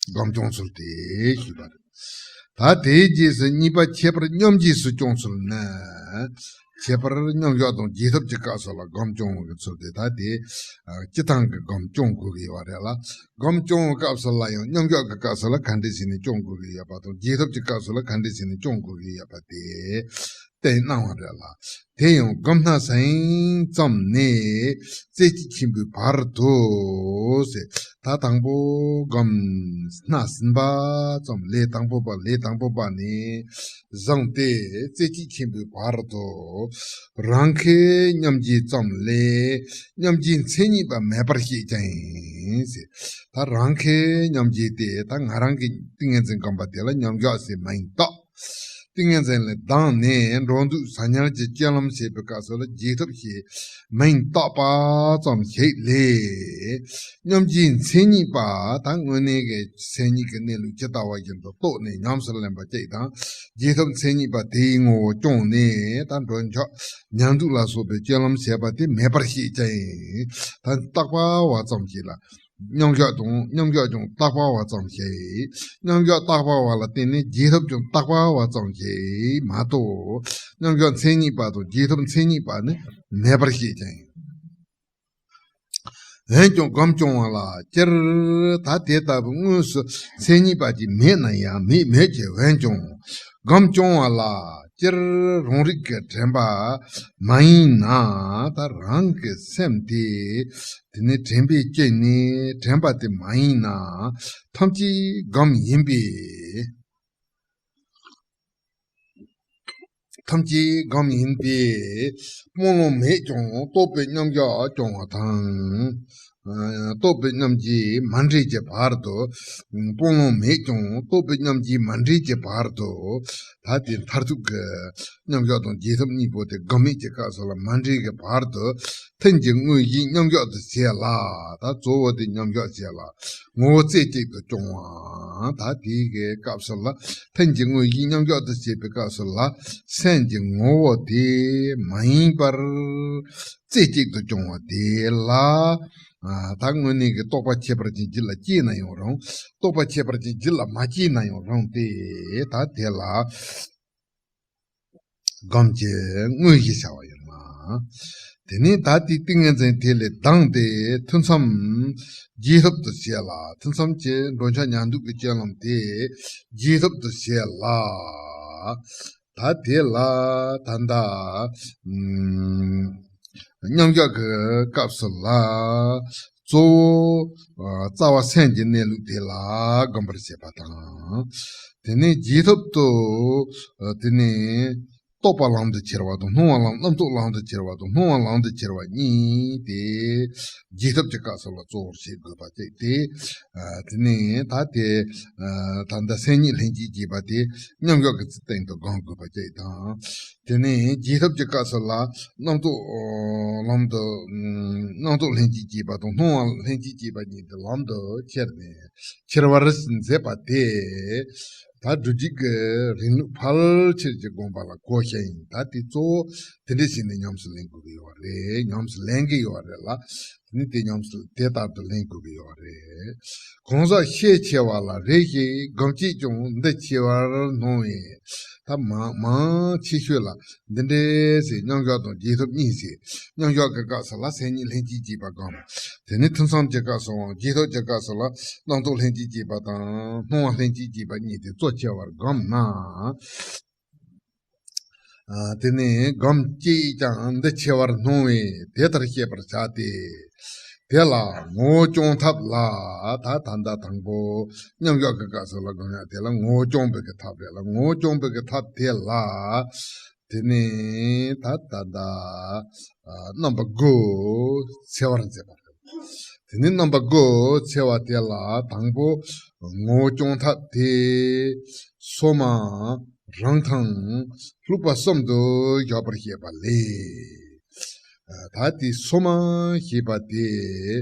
སྒོམ་སྐྱོང་ཚུལ་དེ་ཞུས་པ་རེད། ད་དེའི་རྗེས་སུ་གཉིས་པ་ཁྱད་པར་མཉམ་རྗེས་སུ་སྐྱོང་ཚུལ་ནི། ཁྱད་པར་མཉམ་བཞག་དང་རྗེས་ཐོབ་ཀྱི་སྐབས་སུ་ལ་སྒོམ་སྐྱོང་བའི་ཚུལ་དེ། ད་དེ་སྤྱིར་བཏང་གི་སྒོམ་སྐྱོང་དགོས་ཀྱི་ཡོད་རེད་ལ། སྒོམ་སྐྱོང་བའི་སྐབས་སུ་ལ་ཡང་མཉམ་བཞག་གི་སྐབས་སུ་ལ་ག་འདྲ་བྱས་ནས་སྐྱོང་དགོས་ཀྱི་ཡོད་པ་དང་། རྗེས་ཐོབ་ཀྱི་སྐབས་སུ་ལ་ག་འདྲ་བྱས་ནས་སྐྱོང་དགོས་ཀྱི་ཡོད་པ་དེ་བསྟན་གནང་བ་རེད་ལ། དེ་ཡང་སྒོམ་སྣ་ཟིན་ཙམ་ནས་རྩེ་གཅིག་ཆེན་པོའི་བར་དུ་ཟེར། ད་དང་པོ་སྒོམ་སྣ་ཟིན་པ་ཙམ། ལས་དང་པོ་པ། ལས་དང་པོ་པ་ནས་བཟུང་སྟེ་རྩེ་གཅིག་ཆེན་པོའི་བར་དུ་རང་ཁའི་མཉམ་རྗེས་ཙམ་ལས་མཉམ་རྗེས་མཚན་ཉིད་པ་མེད་པར་བཤད་ཀྱང་ཡིན་ཟེར། ད་རང་ཁའི་མཉམ་རྗེས་དེ་ད་ང་རང་གི་ཏིང་ངེ་འཛིན་སྒོམ་པ་དེ་ལ་མཉམ་བཞག་ཟེར་མིང་བཏགས། ཏིང་ངེ་འཛིན་ལས་ལྡང་ནས་འགྲོ་འདུག་ཟ་ཉལ་གྱི་སྤྱོད་ལམ་བྱེད་པའི་སྐབས་སུ་ལ་རྗེས་ཐོབ་ཞེས་མིང་བཏགས་པ་ཙམ་ཞིག་ལས། མཉམ་རྗེས་མཚན་ཉིད་པ་ད་དངོས་གནས་ཀྱི་མཚན་ཉིད་ཀྱི་གནས་ལུགས་ཇི་ལྟ་བ་བཞིན་དུ་རྟོགས་ནས་ཉམས་སུ་ལེན་པ་གཅིག་དང་། རྗེས་ཐོབ་མཚན་ཉིད་པ་དེའི་ངོ་བོ་སྐྱོང་ནས་ད་འགྲོ་འཆག་ཉལ་འདུག་ལ་སོགས་པའི་སྤྱོད་ལམ་བྱེད་པ་དེ་མེད་པར་བཤད་ཀྱང་ཡིན། ད་བཏགས་པ་བ་ཙམ་ཞིག་ལ། མཉམ་བཞག་དང་། མཉམ་བཞག་ཀྱང་བཏགས་པ་བ་ཙམ་ཞིག་མཉམ་བཞག་བཏགས་པ་བ་ལ་བརྟེན་ནས་རྗེས་ཐོབ་ཀྱང་བཏགས་པ་བ་ཙམ་ཞིག་མ་གཏོགས། མཉམ་བཞག་མཚན་ཉིད་པ་དང་རྗེས་ཐོབ་མཚན་ཉིད་པ་ནི་མེད་པར་བཤད་ཀྱང་། འོན་ཀྱང་སྒོམ་སྐྱོང་བ་ལ་སྤྱིར་ད་དེ་ལྟ་བུ་དངོས་སུ་མཚན་ཉིད་པ་ཅིག་མེད་ན་ཡང་མེད་མོད་ཀྱི། འོན་ཀྱང་སྒོམ་སྐྱོང་བ་ལ་སྤྱིར་རང་རིག་གི་དྲན་པ་མ་ཡིན་ན། ད་རང་གི་སེམས་དེ། དེ་ནས་དྲན་པས་བསྐྱེད་ནས་དྲན་པ་དེ་མ་ཡིན་ན། ཐམས་ཅད་སྒོམ་ཡིན་པས། ཐམས་ཅད་སྒོམ་ཡིན་པས། སྤང་བླང་མེད་ཀྱང་རྟོག་པའི་མཉམ་བཞག་སྐྱོང་བ་དང་། ཨ། རྟོག་པའི་མཉམ་རྗེས་མ་འདྲེས་ཀྱི་བར་དུ། སྤང་བླང་མེད་ཀྱང་རྟོག་པའི་མཉམ་རྗེས་མ་འདྲེས་ཀྱི་བར་དུ། ད་དེ་མཐར་ཐུག་གི་མཉམ་བཞག་དང་རྗེས་ཐོབ་གཉིས་པོ་དེ་སྒོམ་མེད་ཀྱི་སྐབས་སུ་ལ་མ་འདྲེས་ཀྱི་བར་དུ། ཐུན་གྱི་དངོས་གཞི་མཉམ་བཞག་ཏུ་བྱས་ལ། ད་གཙོ་བོ་དེ་མཉམ་བཞག་བྱས་ལ། ངོ་བོ་རྩེ་གཅིག་ཏུ་སྐྱོང་བ། ད་དེའི་གི་སྐབས་སུ་ལ་ཐུན་གྱི་དངོས་གཞི་མཉམ་བཞག་ཏུ་བྱེད་པའི་སྐབས་སུ་ལ། སེམས་ཀྱི་ངོ་བོ་དེ་མ་ཡིན་པར་རྩེ་གཅིག་ཏུ་སྐྱོང་བ་དེ་ལ། ཨ། ད་དངོས་གནས་ཀྱི་རྟོག་པ་ཁྱད་པར་ཅན་རྒྱུད་ལ་སྐྱེས་ན་ཡང་རུང་། རྟོག་པ་ཁྱད་པར་ཅན་རྒྱུད་ལ་མ་སྐྱེས་ན་ཡང་རུང་སྟེ། ད་དེ་ལ་སྒོམ་གྱི་དངོས་གཞི་བྱ་བ་ཡིན་ལ། དེ་ནས་ད་ལྟའི་ཏིང་ངེ་འཛིན་དེ་ལས་ལྡང་སྟེ་ཐུན་མཚམས་རྗེས་ཐོབ་ཏུ་བྱས་ལ། ཐུན་མཚམས་ཀྱི་འགྲོ་འཆག་ཉལ་འདུག་གི་སྤྱོད་ལམ་དེ་རྗེས་ཐོབ་ཏུ་བྱས་ལ། ད་དེ་ལ་ད་ལྟ་ཨུམ། མཉམ་བཞག་གི་སྐབས་སུ་ལ་གཙོ་བོ། ཨ། རྩ་བ་སེམས་ཀྱི་གནས་ལུགས་དེ་ལ་སྒོམ་པར་བྱེད་པ་དང་། དེ་ནས་རྗེས་ཐོབ་ཏུ། ཨ། དེ་ནས་རྟོག་པ་ལམ་དུ་ཁྱེར་བ་དང་སྣང་བ་ལམ། རྣམ་རྟོག་ལམ་དུ་ཁྱེར་བ་དང་སྣང་བ་ལམ་དུ་ཁྱེར་བ་གཉིས་དེ་རྗེས་ཐོབ་ཀྱི་སྐབས་སུ་ལ་གཙོ་བོར་བྱེད་དགོས་པ་གཅིག་སྟེ། ཨ། དེ་ནས་ད་དེ། ཨ། ད་ལྟ་སེམས་ཉིད་ལྷན་ཅིག་སྐྱེས་པ་དེ་མཉམ་བཞག་གི་སྟེང་དུ་སྒོམ་དགོས་པ་གཅིག་དང་། དེ་ནས་རྗེས་ཐོབ་ཀྱི་སྐབས་སུ་ལ་རྣམ་རྟོག་ལམ་དུ། རྣམ་རྟོག་ལྷན་ཅིག་སྐྱེས་པ་དང་སྣང་བ་ལྷན་ཅིག་སྐྱེས་པ་གཉིས་དེ་ལམ་དུ་ཁྱེར་ནས། ཁྱེར་བར་མཛད་པ་དེ། ད་སྒྲུབ་བྱེད་ཀྱི་རིང་ལུགས་ཕལ་ཆེར་གྱི་དགོངས་པ་ལ་གོ་ཞིང་། ད་དེ་གཙོ་བོ་དེ་འདྲ་བྱས་ནས་ཉམས་སུ་ལེན་དགོས་ཀྱི་ཡོད་རེད། ཉམས་སུ་ལེན་གྱི་ཡོད་རེད་ལ། དེ་ནི་དེ་ཉམས་སུ་དེ་ལྟར་དུ་ལེན་དགོས་ཀྱི་ཡོད་རེད། གང་ཟག་ཤས་ཆེ་བ་ལ་རེ་ཞིག་སྒོམ་བྱེད་ཀྱང་འདི་ཆེ་བར་སྣང་བས། ད་མང་མང་ཆེ་ཤོས་ལ་འདི་འདྲའི་ཟེར། མཉམ་བཞག་དང་རྗེས་ཐོབ་གཉིས་ཟེར། མཉམ་བཞག་གི་སྐབས་སུ་ལ་སེམས་ཉིད་ལྷན་ཅིག་སྐྱེས་པ་སྒོམ། དེ་ནས་ཐུན་མཚམས་ཀྱི་སྐབས་སུའང་རྗེས་ཐོབ་ཀྱི་སྐབས་སུ་ལ་རྣམ་རྟོག་ལྷན་ཅིག་སྐྱེས་པ་དང་སྣང་བ་ལྷན་ཅིག་སྐྱེས་པ་གཉིས་དེ་གཙོ་ཆེ་བར་སྒོམ་ན། ཨ། དེ་ནས་སྒོམ་བྱེད་ཀྱང་འདི་ཆེ་བར་སྣང་བས་དེ་ལྟར་ཤེས་པར་བྱ་སྟེ། དེ་ལ་ངོ་བོ་སྐྱོང་ཐབས་ལ། ད་ད་ལྟ་དང་པོ་མཉམ་བཞག་གི་སྐབས་སུ་ལ་སྒོམ་ཡག་དེ་ལ་ངོ་བོ་སྐྱོང་བའི་གི་ཐབས་རེད་ལ། ངོ་བོ་སྐྱོང་བའི་གི་ཐབས་དེ་ལ། དེ་ནས་ད་ད་ལྟ། ཨ། རྣམ་པ་དགུ་འཚེ་བར་མཛད་པ་རེད། དེ་ནས་རྣམ་པ་དགུ་འཚེ་བ་དེ་ལ་དང་པོ་ངོ་བོ་སྐྱོང་ཐབས་དེ། སོ་མ། རང་དང་ལྷུག་པ་གསུམ་དུ་བཞག་པར་བཤད་པ་ལས། ད་དེ་སོ་མ་ཞེས་པ་དེ་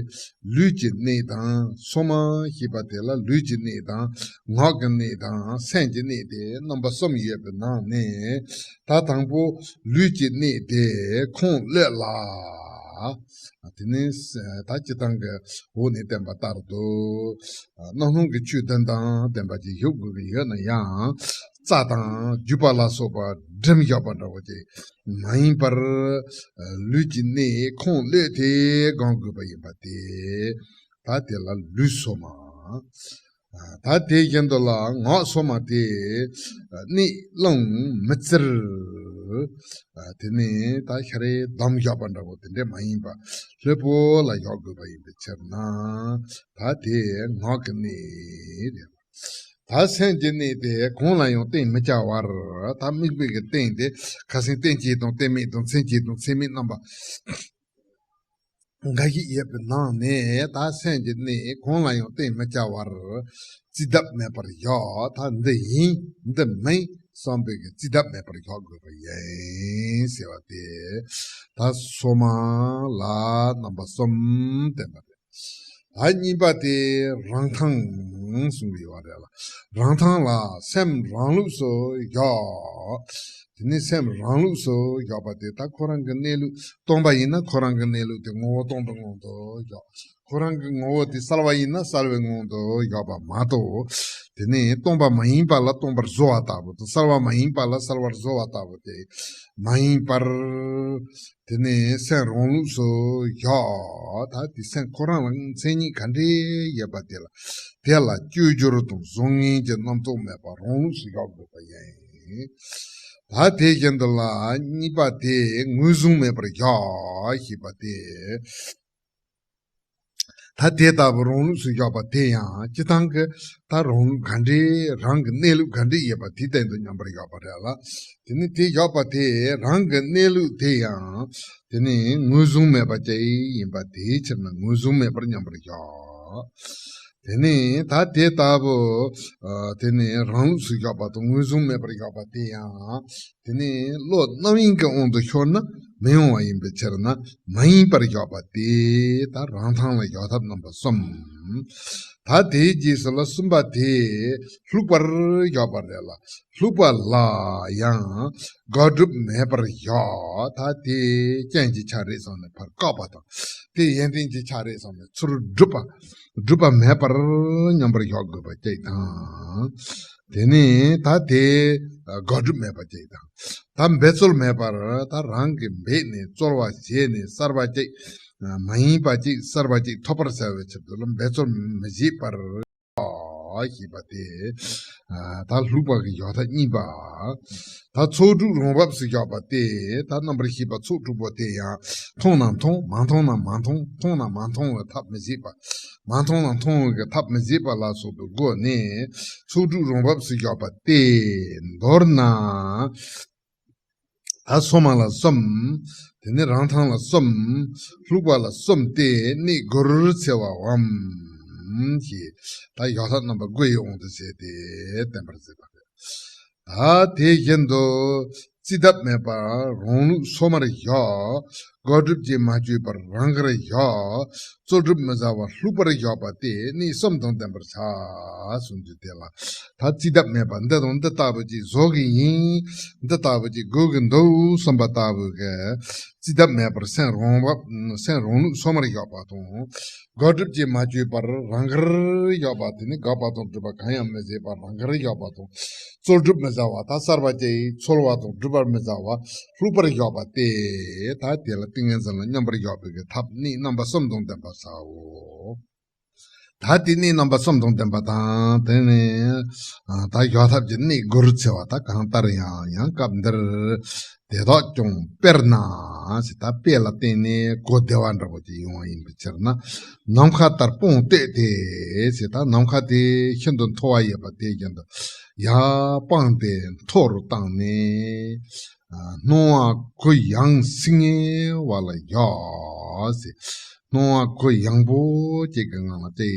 ལུས་ཀྱི་གནས་དང་། སོ་མ་ཞེས་པ་དེ་ལ་ལུས་ཀྱི་གནས་དང་། ངག་གི་གནས་དང་། སེམས་ཀྱི་གནས་ཏེ་རྣམ་པ་གསུམ་ཡོད་པའི་ནང་ནས། ད་དང་པོ་ལུས་ཀྱི་གནས་དེ་ཁོང་གློད་ལ། དེ་ནས་ད་སྤྱིར་བཏང་གི་འོག་ནས་བསྟན་པ་ལྟར་དུ། རྣམ་སྣང་གི་ཆོས་བདུན་དང་ལྡན་པ་ཅིག་བཞུགས་དགོས་ཀྱི་ཡོད་ན་ཡང་། རྩྭ་དང་རྒྱུས་པ་ལ་སོགས་པ་སྒྲིམ་བཞག་པ་འདྲ་བོ་ཅིག་མ་ཡིན་པར། ལུས་ཀྱི་གནས་ཁོང་གློད་དེ་སྒོམ་དགོས་པ་ཡིན་པ་སྟེ། ད་དེ་ལ་ལུས་སོ་མ། ད་དེ་བཞིན་དུ་ལ་ངག་སོ་མ་དེ་གནས་རླུང་མི་བཙིར། དེ་ནས་ད་ཤ་རེ་བསྡམས་བཞག་པ་འདྲ་བོ་དེ་འདྲས་མ་ཡིན་པ་ལྷོད་པོ་ལ་བཞག་དགོས་པ་ཡིན་པའི་ཕྱིར་ན། ད་དེ་ངག་གི་གནས་རེད། ད་སེམས་ཀྱི་གནས་དེ་གང་ལ་ཡང་བརྟེན་མི་བྱ་བར། ད་དམིགས་པའི་གི་རྟེན་དེ་ཁ་སང་རྟེན་བཅས་དང་རྟེན་མེད་དང་མཚན་བཅས་དང་མཚན་མེད་རྣམ་པ་འགའ་ཞིག་ཡོད་པའི་ནང་ནས། ད་སེམས་ཀྱི་གནས་གང་ལ་ཡང་བརྟེན་མི་བྱ་བར། རྩིས་གདབ་མེད་པར་བཞག་ད་འདི་ཡིན་འདི་མིན་བསམ་པའི་གི་རྩིས་གདབ་མེད་པར་བཞག་དགོས་པ་ཡིན་ཟེར་བ་སྟེ། ད་སོ་མ་ལ་རྣམ་པ་གསུམ་བསྟན་པ་རེད། ད་གཉིས་པ་དེ་རང་ཐང་གསུངས་པའི་བར་རེད་ལ། རང་ཐང་ལ་སེམས་རང་ལུགས་སུ་བཞག་དེ་ནས་སེམས་རང་ལུགས་སུ་བཞག་པ་དེ། ད་ཁོ་རང་གི་གནས་ལུགས་སྟོང་པ་ཡིན་ན་ཁོ་རང་གི་གནས་ལུགས་དེ་ངོ་བོ་སྟོང་པའི་ངང་དུ་བཞག་ཁོ་རང་གི་ངོ་བོ་དེ་གསལ་བ་ཡིན་ན་གསལ་བའི་ངང་དུ་བཞག་པ་མ་གཏོགས། དེ་ནས་སྟོང་པ་མ་ཡིན་པ་ལ་སྟོང་པར་བཟོ་བ་ལྟ་བུ་དང་། གསལ་བ་མ་ཡིན་པ་ལ་གསལ་བར་བཟོ་བ་ལྟ་བུ་དེ་མ་ཡིན་པར། དེ་ནས་སེམས་རང་ལུགས་སུ་བཞག་ད་དེ་སེམས་ཁོ་རང་ལ་མཚན་ཉིད་ག་འདྲས་ཡོད་པ་དེ་ལ། དེ་ལ་བཅོས་བསྒྱུར་དང་བཟང་ངན་གྱི་རྣམ་རྟོག་མེད་པར་རང་ལུགས་སུ་བཞག་དགོས་པ་ཡིན། ད་དེ་བཞིན་དུ་ལ་གཉིས་པ་དེ་ངོས་བཟུང་མེད་པར་བཞག་ཞེས་པ་སྟེ། ད་དེ་ལྟ་བུ་རང་ལུགས་སུ་བཞག་པ་དེ་ཡང་སྤྱིར་བཏང་གི་ད་རང་ལུགས་ག་འདྲའི་རང་གི་གནས་ལུགས་ག་འདྲའི་ཡོད་པ་དེ་སྟེང་དུ་མཉམ་པར་བཞག་པ་རེད་ལ། དེ་ནི་དེ་བཞག་པ་དེ་རང་གི་གནས་ལུགས་དེ་ཡང་དེ་ནི་ངོས་བཟུང་མེད་པ་ཅིག་ཡིན་པ་དེའི་ཕྱིར་ན་ངོས་བཟུང་མེད་པར་མཉམ་པར་བཞག་དེ་ནི་ད་དེ་ལྟ་བུ་དེ་ནི་རང་ལུགས་སུ་བཞག་པ་དང་ངོས་བཟུང་མེད་པར་བཞག་པ་དེ་ཡང་། དེ་ནི་བློ་རྣམ་གཡེང་གི་དབང་དུ་ཤོར་ན་མི་ཡོང་བ་ཡིན་པའི་ཕྱིར་ན་མ་ཡིན་པར་བཞག་པ་སྟེ། ད་རང་ཐང་ལ་བཞག་ཐབས་རྣམ་པ་གསུམ། ད་དེའི་རྗེས་སུ་ལ་གསུམ་པ་དེ་ལྷུག་པར་བཞག་པ་རེད་ལ། ལྷུག་པ་ལ་ཡང་དགག་སྒྲུབ་མེད་པར་བཞག་ད་དེ་རྐྱེན་གྱི་ཆ་རེད་བསམ་ནས་ཕར་བཀག་པ་དང་། དེ་ཡོན་ཏན་གྱི་ཆ་རེད་བསམ་ནས་ཚུར་སྒྲུབ་པ། སྒྲུབ་པ་མེད་པར་མཉམ་པར་བཞག་དགོས་པ་གཅིག་དང་། དེ་ནས་ད་དེ་དགག་སྒྲུབ་མེད་པ་གཅིག་དང་། ད་འབད་རྩོལ་མེད་པར་ད་རང་གིས་འབད་ནས་རྩོལ་བ་བྱས་ནས་གསར་པ་གཅིག་མ་ཡིན་པ་གཅིག་གསར་པ་གཅིག་ཐོབ་པར་བྱ་བའི་ཕྱིར་དུ་ལ་འབད་རྩོལ་མི་བྱེད་པར་ཞེས་པ་སྟེ། ད་ལྷུག་པ་གི་བཞག་ཐབས་གཉིས་པ། ད་ཚོགས་དྲུག་རང་བབས་སུ་བཞག་པ་སྟེ། ད་རྣམ་པར་ཤེས་པ་ཚོགས་དྲུག་པོ་དེ་ཡང་མཐོང་ན་མཐོང་མ་མཐོང་ན་མ་མཐོང་མཐོང་ན་མ་མཐོང་བའི་ཐབས་མི་བྱེད་པ། མ་མཐོང་ན་མཐོང་བའི་ཐབས་མི་བྱེད་པ་ལ་སོགས་པའི་སྒོ་ནས་ཚོགས་དྲུག་རང་བབས་སུ་བཞག་པ་སྟེ། མདོར་ན། ད་སོ་མ་ལ་གསུམ། དེ་ནས་རང་ཐང་ལ་གསུམ། ལྷུག་པ་ལ་གསུམ་སྟེ་གནས་དགུར་འཚེ་བའམ། ཞེས་ད་བཞག་ཐབས་རྣམ་པ་དགུ་ཡི་དབང་དུ་བྱས་ཏེ་བསྟན་པར་མཛད་པ་རེད། ད་དེ་བཞིན་དུ་རྩིས་གདབ་མེད་པར་རང་ལུགས་སོ་མར་བཞག་དགག་སྒྲུབ་ཀྱིས་མ་བཅོས་པར་རང་དགར་བཞག་རྩོལ་སྒྲུབ་མི་བྱ་བར་ལྷུག་པར་བཞག་པ་སྟེ་གནས་གསུམ་དང་ལྡན་པར་བྱ། གསུངས་རྒྱུ་དེ་ལ། ད་རྩིས་གདབ་མེད་པར་འདི་དང་འདི་ལྟ་བུ་ཅིག་བཟོ་གི་ཡིན། འདི་ལྟ་བུ་ཅིག་དགོས་ཀྱི་འདུག་བསམ་པ་ལྟ་བུ་གི་རྩིས་གདབ་མེད་པར་སེམས་རང་བབས་སེམས་རང་ལུགས་སོ་མར་བཞག་པ་དང་། དགག་སྒྲུབ་ཀྱིས་མ་བཅོས་པར་རང་དགར་བཞག་པ་དེ་ནི་དགག་པ་དང་སྒྲུབ་པ་གང་ཡང་མི་བྱེད་པར་རང་དགར་བཞག་པ་དང་། རྩོལ་སྒྲུབ་མི་བྱ་བ་ད་གསར་པ་ཅིག་འཚོལ་བ་དང་སྒྲུབ་པར་མི་བྱ་བ་ལྷུག་པར་བཞག་པ་སྟེ། ད་དེ་ལ་ཏིང་ངེ་འཛིན་ལ་མཉམ་པར་བཞག་པའི་གི་ཐབས་གནས་རྣམ་པ་གསུམ་དང་ལྡན་པར་བྱའོ། ད་དེ་གནས་རྣམ་པ་གསུམ་དང་ལྡན་པ་དང་། དེ་ནས་ད་བཞག་ཐབས་ཀྱི་གནས་དགུར་འཚེ་བ་ད་གང་ལྟར་ཡང་ཡང་སྐབས་འདིར་དེ་དག་ཀྱང་དཔེར་ན་ཞེས་ད་དཔེ་ལ་བརྟེན་ནས་གོ་བདེ་བ་འདྲ་པོ་ཅིག་ཡོང་བ་ཡིན་པའི་ཕྱིར་ན། ནམ་མཁའ་ལྟར་སྤངས་བལྟས་ཏེ་ཞེས་ད་ནམ་མཁའ་དེ་ཤིན་ཏུ་མཐོ་བ་ཡོད་པ་དེ་བཞིན་དུ་ཡར་སྤངས་ཏེ་མཐོ་རུ་བཏང་ནས། སྣང་བ་གུ་ཡངས་སིང་ངེ་བ་ལ་བཞག་ཟེར། སྣང་བ་གུ་ཡངས་པོ་ཅིག་གི་ངང་ལ་དེ་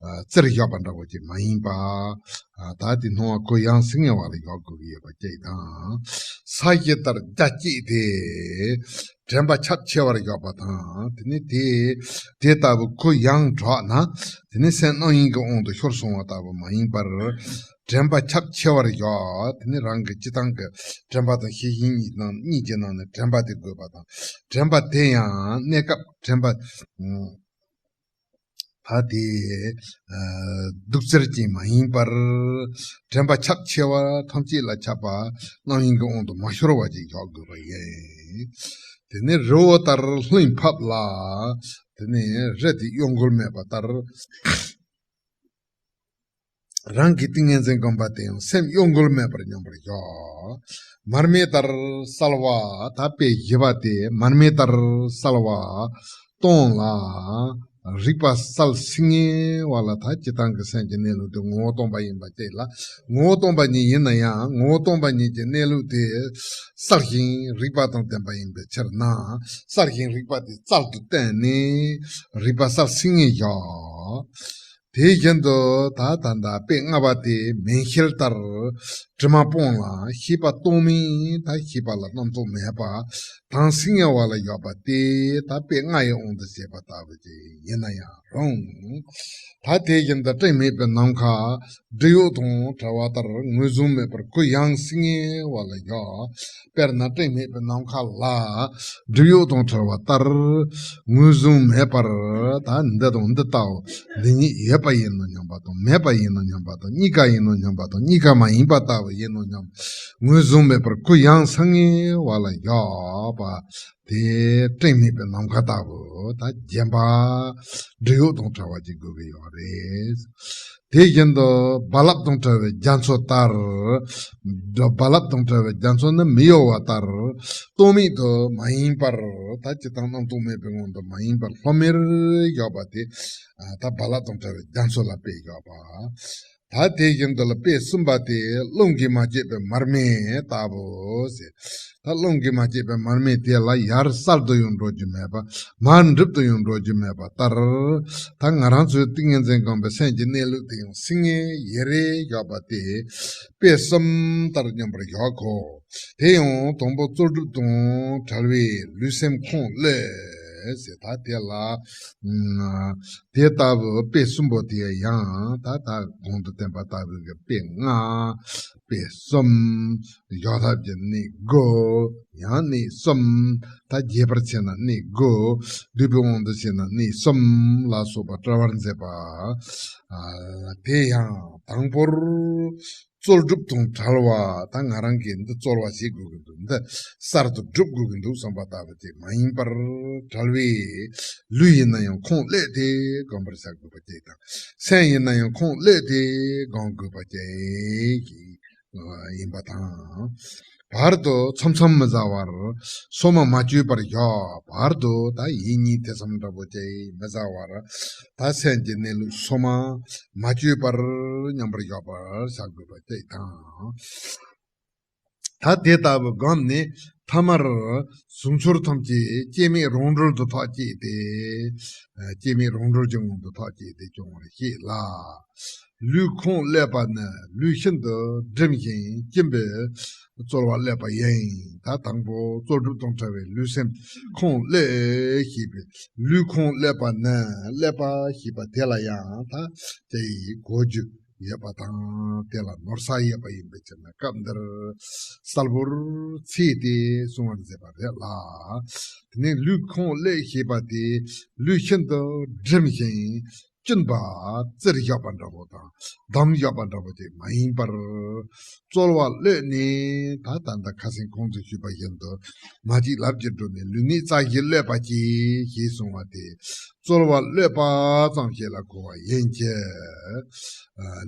ཨ་བཙིར་བཞག་པ་འདྲ་བོ་ཅིག་མ་ཡིན་པ། ཨ་ད་དེ་སྣང་བ་གུ་ཡངས་སེ་ངེས་པ་ལ་བཞག་དགོས་ཀྱི་ཡོད་པ་ཅིག་དང་། ས་གཞི་ལྟར་རྒྱ་བསྐྱེད་དེ། དྲན་པ་ཁྱབ་ཆེ་བར་བཞག་པ་དང་། དེ་ནི་དེ་དེ་ལྟ་བུ་གུ་ཡངས་དྲགས་ན། དེ་ནི་སེམས་རྣམ་གཡེང་གི་དབང་དུ་ཤོར་སོང་བ་ལྟ་བུ་མ་ཡིན་པར། དྲན་པ་ཁྱབ་ཆེ་བར་བཞག་དེ་ནི་རང་གི་སྤྱི་བཏང་གི་དྲན་པ་དང་ཤེས་བཞིན་གཉིས་ནང་གཉིས་ཀྱི་ནང་ནས་དྲན་པ་དེ་དགོས་པ་དང་། དྲན་པ་དེ་ཡང་གནས་སྐབས་དྲན་པ་ད་དེ་སྡུག་བཙིར་ཅན་མ་ཡིན་པར། དྲན་པ་ཁྱབ་ཆེ་བ་ཐམས་ཅད་ལ་ཁྱབ་པ་རྣམ་གཡེང་གི་དབང་དུ་མ་ཤོར་བ་ཅིག་བཞག་དགོས་པ་ཡིན། དེ་ནི་རི་བོ་ལྟར་ལྷུན་ཕབ་ལ། དེ་ནི་རི་དེ་གཡོ་འགུལ་མེད་པ་ལྟར། རང་གི་ཏིང་ངེ་འཛིན་སྒོམ་པ་དེ་ཡང་སེམས་གཡོ་འགུལ་མེད་པར་མཉམ་པར་བཞག་མར་མེ་ལྟར་གསལ་བ། ད་དཔེ་བཞི་པ་དེ་མར་མེ་ལྟར་གསལ་བ་སྟོང་ལ། རིག་པ་གསལ་སིང་ངེ་བ་ལ། ད་སྤྱི་བཏང་གི་སེམས་ཀྱི་གནས་ལུགས་དེ་ངོ་བོ་སྟོང་པ་ཡིན་པ་བཅས་ལ། ངོ་བོ་སྟོང་པ་ཉིད་ཡིན་ན་ཡང་ངོ་བོ་སྟོང་པ་ཉིད་ཀྱི་གནས་ལུགས་དེ་གསལ་ཞིང་རིག་པ་དང་ལྡན་པ་ཡིན་པའི་ཕྱིར་ན། གསལ་ཞིང་རིག་པ་དེ་རྩལ་དུ་བཏོན་ནས་རིག་པ་གསལ་སིང་ངེ་བཞག་དེ་བཞིན་དུ་ད་ད་ལྟ་དཔེ་ལྔ་པ་དེ་མེ་ཤེལ་ལྟར་དྲི་མ་སྤངས་ལ། ཤེས་པ་སྟོང་མིན་ད་ཤེས་པ་ལ་རྣམ་རྟོག་མེད་པ་དྭངས་སིང་ངེ་བ་ལ་བཞག་པ་དེ་ད་དཔེ་ལྔ་ཡི་དབང་དུ་བྱས་པ་ལྟ་བུ་ཅིག་ཡིན་ན་ཡང་རུང་། ད་དེ་བཞིན་དུ་སྤྲིན་མེད་པའི་ནམ་མཁའ་སྦྲུལ་གཡོགས་དང་བྲལ་བ་ལྟར་ངོས་བཟུང་མེད་པར་གུ་ཡངས་སིང་ངེ་བ་ལ་བཞག་དཔེར་ན་སྤྲིན་མེད་པའི་ནམ་མཁའ་ལ་སྦྲུལ་གཡོགས་དང་བྲལ་བ་ལྟར་ངོས་བཟུང་མེད་པར། ད་འདི་དང་འདི་ལྟ་བུ་འདི་ཉིད་ཡོད་པ་ཡིན་ནོ་སྙམ་པ་དང་། མེད་པ་ཡིན་ནོ་སྙམ་པ་དང་། གཉིས་ཀ་ཡིན་ནོ་སྙམ་པ་དང་། གཉིས་ཀ་མ་ཡིན་པ་ལྟ་བུ་ཡིན་ནོ་སྙམ་ངོས་བཟུང་མེད་པར་གུ་ཡངས་སིང་ངེ་བ་ལ་བཞག་པ་དེ་སྤྲིན་མེད་པའི་ནམ་མཁའ་ལྟ་བུ་ད་བརྒྱན་པ་སྦྲུལ་གཡོགས་དང་བྲལ་བ་ཅིག་དགོས་ཀྱི་ཡོད་རེད། དེ་བཞིན་དུ་རྦ་རླབས་དང་བྲལ་བའི་རྒྱ་མཚོ་ལྟར། རྦ་རླབས་དང་བྲལ་བའི་རྒྱ་མཚོ་ནི་མི་གཡོ་བ་ལྟར། རྟོག་མེད་དུ་མ་ཡིན་པར། ད་སྤྱིར་བཏང་རྣམ་རྟོག་མེད་པའི་ངང་དུ་མ་ཡིན་པར་ལྷོམ་མེར་བཞག་པ་དེ། ད་རྦ་རླབས་དང་བྲལ་བའི་རྒྱ་མཚོ་ལ་དཔེ་བཞག་པ། ད་དེ་བཞིན་དུ་ལ་དཔེ་གསུམ་པ་དེ་རླུང་གིས་མ་བསྐྱོད་པའི་མར་མེ་ལྟ་བུ་ཟེར། ད་རླུང་གིས་མ་བསྐྱོད་པའི་མར་མེ་དེ་ལ་ཡར་གསལ་དུ་ཡང་འགྲོ་རྒྱུ་མེད་པ། མར་འགྲིབ་ཏུ་ཡང་འགྲོ་རྒྱུ་མེད་པ་ལྟར། ད་ང་རང་ཚོའི་ཏིང་ངེ་འཛིན་སྒོམ་པའི་སེམས་ཀྱི་གནས་ལུགས་དེ་ཡང་སིང་ངེ་ཡེ་རེ་བཞག་པ་དེ་དཔེ་གསུམ་ལྟར་མཉམ་པར་བཞག་གོ། དེ་ཡང་དང་པོ་རྩོལ་སྒྲུབ་དང་བྲལ་བའི་ལུས་སེམས་ཁོང་གློད་ཟེར། ད་དེ་ལ་ཨ་དེ་ལྟ་བུ་དཔེ་གསུམ་པོ་དེ་ཡང་ད་ལྟ་གོང་དུ་བསྟན་པ་ལྟ་བུ་གི་དཔེ་ལྔ། དཔེ་གསུམ། བཞག་ཐབས་ཀྱི་གནས་དགུ། ཡང་གནས་གསུམ། ད་རྒྱས་པར་ཕྱེ་ན་གནས་དགུ། སྡུད་པའི་དབང་དུ་བྱས་ན་གནས་གསུམ་ལ་སོགས་པ་བཀྲལ་བར་མཛད་པ། ཨ་དེ་ཡང་དང་པོར་རྩོལ་སྒྲུབ་དང་བྲལ་བ། ད་ང་རང་གིས་འདི་རྩོལ་བ་བྱེད་དགོས་ཀྱི་འདུག་འདི་གསར་དུ་སྒྲུབ་དགོས་ཀྱི་འདུག་བསམ་པ་ལྟ་བུ་དེ་མ་ཡིན་པར། བྲལ་བའི་ལུས་ཡིན་ན་ཡང་ཁོང་གློད་དེ་སྒོམ་པར་བྱ་དགོས་པ་ཅིག་དང་། སེམས་ཡིན་ན་ཡང་ཁོང་གློད་དེ་སྒོམ་དགོས་པ་ཅིག་ཡིན་པ་དང་། བར་དུ་མཚམས་མཚམས་མི་བཟའ་བར་སོ་མ་མ་བཅོས་པར་བཞག་བར་དུ་ད་ཡིད་གཉིས་ཐེ་ཚོམ་འདྲ་པོ་ཅིག་མི་བཟའ་བར། ད་སེམས་ཀྱི་གནས་ལུགས་སོ་མ་མ་བཅོས་པར་མཉམ་པར་བཞག་པར་བྱ་དགོས་པ་ཅིག་དང་། ད་དེ་ལྟ་བུ་སྒོམ་ནས་ཐ་མར་གཟུགས་ཚོར་ཐམས་ཅད་སྐྱེ་མེད་རང་གྲོལ་དུ་ཐག་བཅད་དེ། སྐྱེ་མེད་རང་གྲོལ་གྱི་ངང་དུ་ཐག་བཅད་དེ་སྐྱོང་བར་བྱེད་ལ། ལུས་ཁོང་གློད་པ་ནི་ལུས་ཤིན་ཏུ་སྒྲིམ་ཞིང་སྐྱིད་པའི་རྩོལ་བ་གློད་པ་ཡིན། ད་དང་པོ་རྩོལ་སྒྲུབ་དང་བྲལ་བའི་ལུས་སེམས་ཁོང་གློད་ཞེས་པའི་ལུས་ཁོང་གློད་པ་ནི་གློད་པ་ཞེས་པ་དེ་ལ་ཡང་ད་དེ་ཡི་གོ་རྒྱུ་ཡོད་པ་དང་། དེ་ལ་ནོར་ས་ཡོད་པ་ཡིན་པའི་ཕྱིར་ན། སྐབས་འདིར་གསལ་པོར་ཚིག་སྟེ་གསུང་བར་མཛད་པ་རེད་ལ། དེ་ནས་ལུས་ཁོང་གློད་ཞེས་པ་དེ་ལུས་ཤིན་ཏུ་སྒྲིམ་ཞིང་བཅིངས་པ་བཙིར་བཞག་པ་འདྲ་བོ་དང་བསྡམས་བཞག་པ་འདྲ་བོ་དེ་མ་ཡིན་པར། རྩོལ་བ་གློད་ནས་ད་ད་ལྟ་ཁ་སང་གོང་དུ་ཞུས་པ་བཞིན་དུ་མ་གཅིག་ལབ་ཀྱི་འགྲོ་ནས་ལུས་ནི་རྩ་བཞི་གློད་པ་གྱིས་ཞེས་གསུངས་པ་དེ། རྩོལ་བ་གློད་པ་ཙམ་ཞིག་ལ་གོ་བ་ཡིན་གྱི།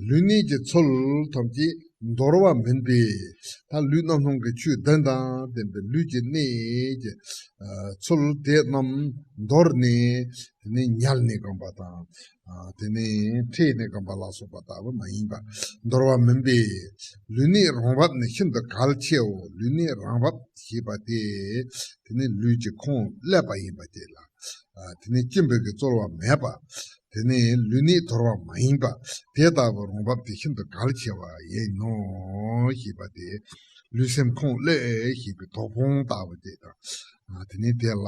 ལུས་ནད་ཀྱི་ཚུལ་ཐམས་ཅད་འདོར་བ་མིན་པས། ད་ལུས་རྣམ་སྣང་གི་ཆོས་བདུན་དང་ལྡན་པའི་ལུས་ཀྱི་ནད་ཀྱི་ཚུལ་དེ་རྣམས་འདོར་ནས། དེ་ནས་ཉལ་ནས་སྒོམ་པ་དང་། དེ་ནས་འཕྲད་ནས་སྒོམ་པ་ལ་སོགས་པ་ལྟ་བུ་མ་ཡིན་པ་འདོར་བ་མིན་པས། ལུས་ནད་རང་བབས་ནི་ཤིན་ཏུ་གལ་ཆེའོ། ལུས་ནད་རང་བབས་ཞེས་པ་དེ། དེ་ནི་ལུས་ཀྱི་ཁོང་གློད་པ་ཡིན་པ་དེ་ལ། དེ་ནི་སྐྱིན་པའི་གི་རྩོལ་བ་མེད་པ། དེ་ནི་ལུས་ནད་དོར་བ་མ་ཡིན་པ། དེ་ལྟ་བུ་རང་བབས་དེ་ཤིན་ཏུ་གལ་ཆེ་བ་ཡིན་ནོ་ཞེས་པ་དེ། ལུས་སེམས་ཁོང་བློས་ཞེས་པའི་དོ་དགོང་ལྟ་བུ་དེ་དང་། དེ་ནི་དེ་ལ་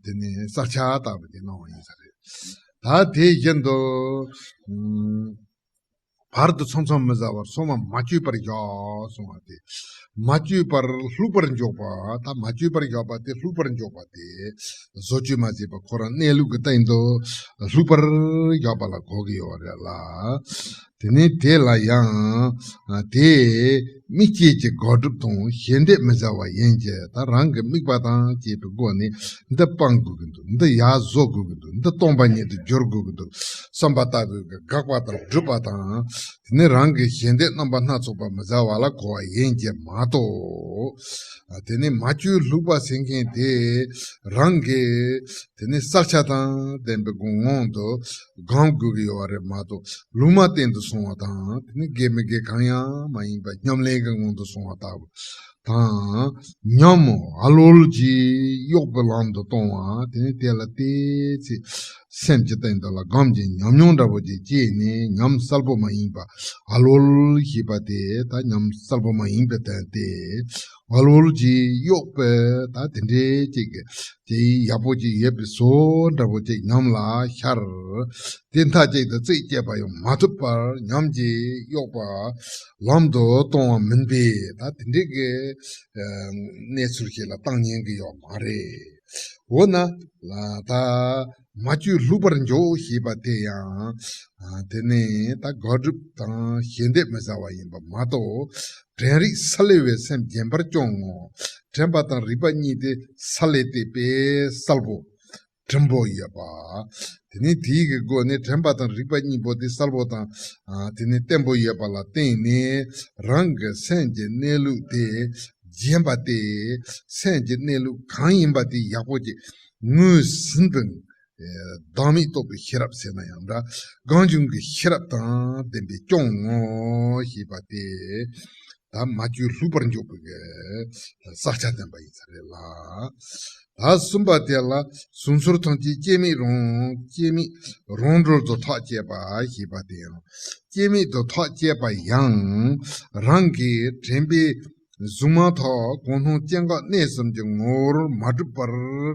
དེ་ནི་བསགས་ཆ་ལྟ་བུ་དེ་གནང་བ་ཡིན་ས་རེད། ད་དེ་བཞིན་དུ། བར་དུ་མཚམས་མཚམས་མི་བཟའ་བར་སོ་མ་མ་བཅོས་པར་བཞག་གསུངས་པ་སྟེ། མ་བཅོས་པར་བླུགས་པར་འཇོག་པ། ད་མ་བཅོས་པར་བཞག་པ་དེ་བླུགས་པར་འཇོག་པ་དེ། བཟོ་བཅོས་མ་བྱས་པ་ཁོ་རང་གནས་ལུགས་ཀྱི་སྟེང་དུ་བླུགས་པར་བཞག་པ་ལ་གོ་གི་ཡོད་རེད་ལ། དེ་ནས་དེ་ལ་ཡང་དེ་མིག་བཅས་ཀྱི་དགག་སྒྲུབ་དང་ཞལ་འདེབས་མི་བྱ་བ་ཡིན་གྱི། ད་རང་གི་དམིགས་པ་དང་བཅས་པའི་སྒོ་ནས་འདི་སྤང་དགོས་ཀྱི་འདུག་འདི་ཡར་བཟོ་དགོས་ཀྱི་འདུག་འདི་སྟོང་པ་ཉིད་དུ་བསྒྱུར་དགོས་ཀྱི་འདུག་བསམ་པ་ལྟ་བུའི་གི་དགག་པ་དང་སྒྲུབ་པ་དང་། དེ་ནས་རང་གི་ཞལ་འདེབས་རྣམ་པ་སྣ་ཚོགས་པ་མི་བྱ་བ་ལ་གོ་བ་ཡིན་གྱི་མ་གཏོགས། དེ་ནས་མ་བཅོས་བླུགས་པ་ཟེར་མཁན་དེ་རང་གི་དེ་ནས་བསགས་ཆ་དང་ལྡན་པའི་གི་ངང་དུ་སྒོམ་དགོས་ཀྱི་ཡོད་རེད་མ་གཏོགས། ལུང་མ་བསྟན་དུ་སོང་བ་དང་དེ་ནས་དགེ་མི་དགེ་གང་ཡང་མ་ཡིན་པ་ཉམས་ལེན་གྱི་ངང་དུ་སོང་བ་ལྟ་བུ་དང་། ཉམས་ཨ་ལོལ་གྱིས་གཡོགས་པའི་ལམ་དུ་གཏོང་བ། དེ་ནས་དེ་ལ་བལྟས་ཚེ་སེམས་ཀྱི་སྟེང་དུ་ལ་སྒོམ་གྱི་ཉམས་མྱོང་འདྲ་པོ་ཅིག་སྐྱེས་ནས་ཉམས་གསལ་པོ་མ་ཡིན་པ། ཨ་ལོལ་ཞེས་པ་དེ་ད་ཉམས་གསལ་པོ་མ་ཡིན་པའི་དོན་ཏེ། ཨ་ལོལ་གྱིས་གཡོགས་པའི་ད་དེ་འདྲའི་ཅིག་གི་དེ་ཡག་པོ་ཅིག་ཡོད་པའི་བཟོ་འདྲ་པོ་ཅིག་ཉམས་ལ་ཤར། དེ་མཐའ་གཅིག་ཏུ་རྩིས་བཅད་པ་ཡང་མ་ཐུབ་པར་ཉམས་ཀྱིས་གཡོགས་པ་ལམ་དུ་གཏོང་བ་མིན་པས། ད་དེ་འདྲའི་གི་གནས་ཚུལ་ཞིག་ལ་བཏང་ཉན་གི་ཡོད་མ་རེད། འོ་ན་ད་མ་བཅོས་བླུགས་པར་འཇོག་ཞེས་པ་དེ་ཡང་དེ་ནི་ད་དགག་སྒྲུབ་དང་ཞལ་འདེབས་མི་བྱ་བ་ཡིན་པ་མ་གཏོགས། དྲན་རིག་སལ་ལེ་བའི་སེམས་བརྒྱན་པར་སྐྱོང་ངོ་། དྲན་པ་དང་རིག་པ་གཉིས་དེ་སལ་ལེ་དེ་དཔེ་གསལ་པོ། བྲིན་པོ་ཡོད་པ། དེ་ནས་དེའི་གི་སྒོ་ནས་དྲན་པ་དང་རིག་པ་གཉིས་པོ་དེ་གསལ་པོ་དང་། དེ་ནས་བརྟན་པོ་ཡོད་པ་ལ་བརྟེན་ནས་རང་གི་སེམས་ཀྱི་གནས་ལུགས་དེ་བརྗེན་པ་སྟེ། སེམས་ཀྱི་གནས་ལུགས་གང་ཡིན་པ་དེ་ཡག་པོ་ཅིག་ངོས་ཟིན་པའི་བདག་མེད་རྟོགས་པའི་ཤེས་རབ་ཟེར་ན་ཡང་འདྲ། གང་བྱུང་གི་ཤེས་རབ་དང་ལྡན་པའི་སྐྱོང་ངོ་ཞེས་པ་སྟེ། ད་མ་བཅོས་བླུགས་པར་འཇོག་པའི་གི་བསགས་ཆ་ལྡན་པ་ཡིན་ས་རེད་ལ། ད་གསུམ་པ་དེ་ལ་གཟུགས་ཚོར་ཐམས་ཅད་སྐྱེ་མེད་རང་སྐྱེ་མེད་རང་གྲོལ་དུ་ཐག་བཅད་པ་ཞེས་པ་དེ་ཡང་། སྐྱེ་མེད་དུ་ཐག་བཅད་པ་ཡང་རང་གི་དྲན་པའི་གཟུགས་མ་ཐག་གང་སྣང་སྐྱེ་འགག་གནས་གསུམ་གྱི་ངོ་བོར་མ་གྲུབ་པར་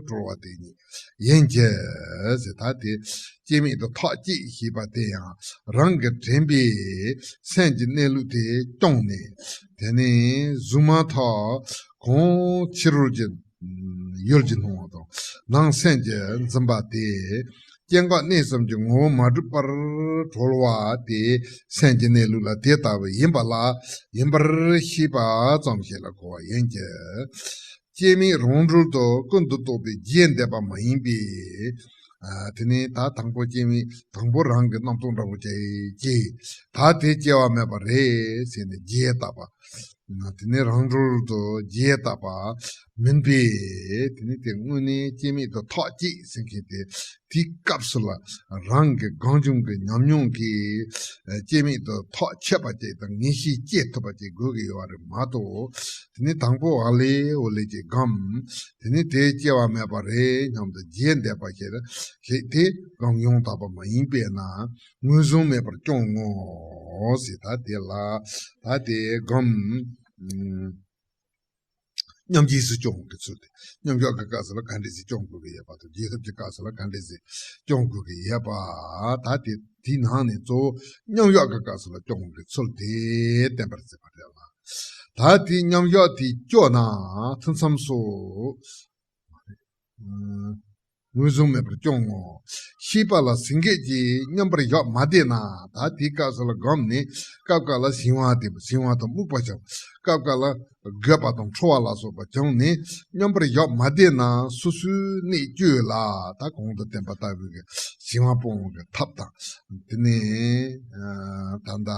གྲོལ་བ་དེ་ཉིད་ཡིན་གྱི། ཟེར་ད་དེ་སྐྱེ་མེད་དུ་ཐག་བཅད་ཞེས་པ་དེ་ཡང་རང་གི་དྲན་པའི་སེམས་ཀྱི་གནས་ལུགས་དེ་སྐྱོང་ནས། དེ་ནས་གཟུགས་མ་ཐག་གང་ཕྱི་རོལ་གྱི་ཡུལ་གྱི་སྣང་བ་དང་ནང་སེམས་ཀྱི་འཛིན་པ་དེ་སྐྱེ་འགག་གནས་གསུམ་གྱི་ངོ་བོ་མ་གྲུབ་པར་གྲོལ་བ་དེ་སེམས་ཀྱི་གནས་ལུགས་ལ་དེ་ལྟ་བུ་ཡིན་པ་ལ་ཡིན་པར་ཤེས་པ་ཙམ་ཞིག་ལ་གོ་བ་ཡིན་གྱི། སྐྱེ་མེད་རང་གྲོལ་དུ་ཀུན་ཏུ་རྟོག་པའི་རྗེས་འདེད་པ་མ་ཡིན་པས། ཨ། དེ་ནས་ད་དང་པོ་སྐྱེ་མེད་དང་པོ་རང་གི་རྣམ་རྟོག་འདྲ་པོ་ཅིག་སྐྱེས། ད་དེ་སྐྱེ་བ་མེད་པ་རེད་ཟེར་ནས་རྗེས་བཏགས་པ། དེ་ནས་རང་གྲོལ་དུ་རྗེས་བཏགས་པ་མིན་པས། དེ་ནས་དེ་དངོས་གནས་སྐྱེ་མེད་དུ་ཐག་བཅད་ཟེར་མཁན་དེ། དེའི་སྐབས་སུ་ལ་རང་གི་གང་བྱུང་གི་ཉམས་མྱོང་གིས་སྐྱེ་མེད་དུ་ཐག་ཆོད་པ་ཅིག་དང་ངེས་ཤེས་སྐྱེ་ཐུབ་པ་ཅིག་དགོས་ཀྱི་ཡོད་པ་རེད་མ་གཏོགས། དེ་ནས་དང་པོ་ཨ་ལེ་ཨོ་ལེ་ཅིག་སྒོམ། དེ་ནས་དེ་སྐྱེ་བ་མེད་པ་རེད་སྙམ་དུ་རྗེས་འདེད་པ་ཞིག་ཞིག་དེ་སྒོམ་ཡང་དག་པ་མ་ཡིན་པས་ན་ངོས་བཟུང་མེད་པར་སྐྱོང་ངོ་། ཟེར་ད་དེ་ལ་ད་དེ་སྒོམ། མཉམ་རྗེས་སུ་སྐྱོང་གི་ཚུལ་དེ། མཉམ་བཞག་གི་སྐབས་སུ་ལ་ག་འདྲ་ཞིག་སྐྱོང་དགོས་ཀྱི་ཡོད་པ་དང་རྗེས་ཐོབ་ཀྱི་སྐབས་སུ་ལ་ག་འདྲ་ཞིག་སྐྱོང་དགོས་ཀྱི་ཡོད་པ། ད་དེ་དེའི་ནང་ནས་གཙོ་བོ་མཉམ་བཞག་གི་སྐབས་སུ་ལ་སྐྱོང་གི་ཚུལ་དེ་བསྟན་པར་མཛད་པ་རེད་ལ། ད་དེ་མཉམ་བཞག་དེ་སྐྱོ་ན་ཐུན་མཚམས་སུ། ངོས་བཟུང་མེད་པར་སྐྱོང་ངོ་། ཤེས་པ་ལ་ཟིན་སྐད་ཀྱིས་མཉམ་པར་བཞག་མ་བསྡད་ན། ད་དེའི་སྐབས་སུ་ལ་སྒོམ་ནས་སྐབས་འགའ་ལ་ཞི་བ་དེ་ཞི་བ་དང་རྨུགས་པ་བྱུང་། སྐབས་འགའ་ལ་རྒོད་པ་དང་ཁྲོ་བ་ལ་སོགས་པ་བྱུང་ནས་མཉམ་པར་བཞག་མ་བསྡད་ན་སོ་སོའི་གནད་བཅོས་ལ། ད་གོང་དུ་བསྟན་པ་ལྟ་བུའི་གི་ཞི་བ་སྤོང་བའི་གི་ཐབས་དང་། དེ་ནས་ད་ལྟ་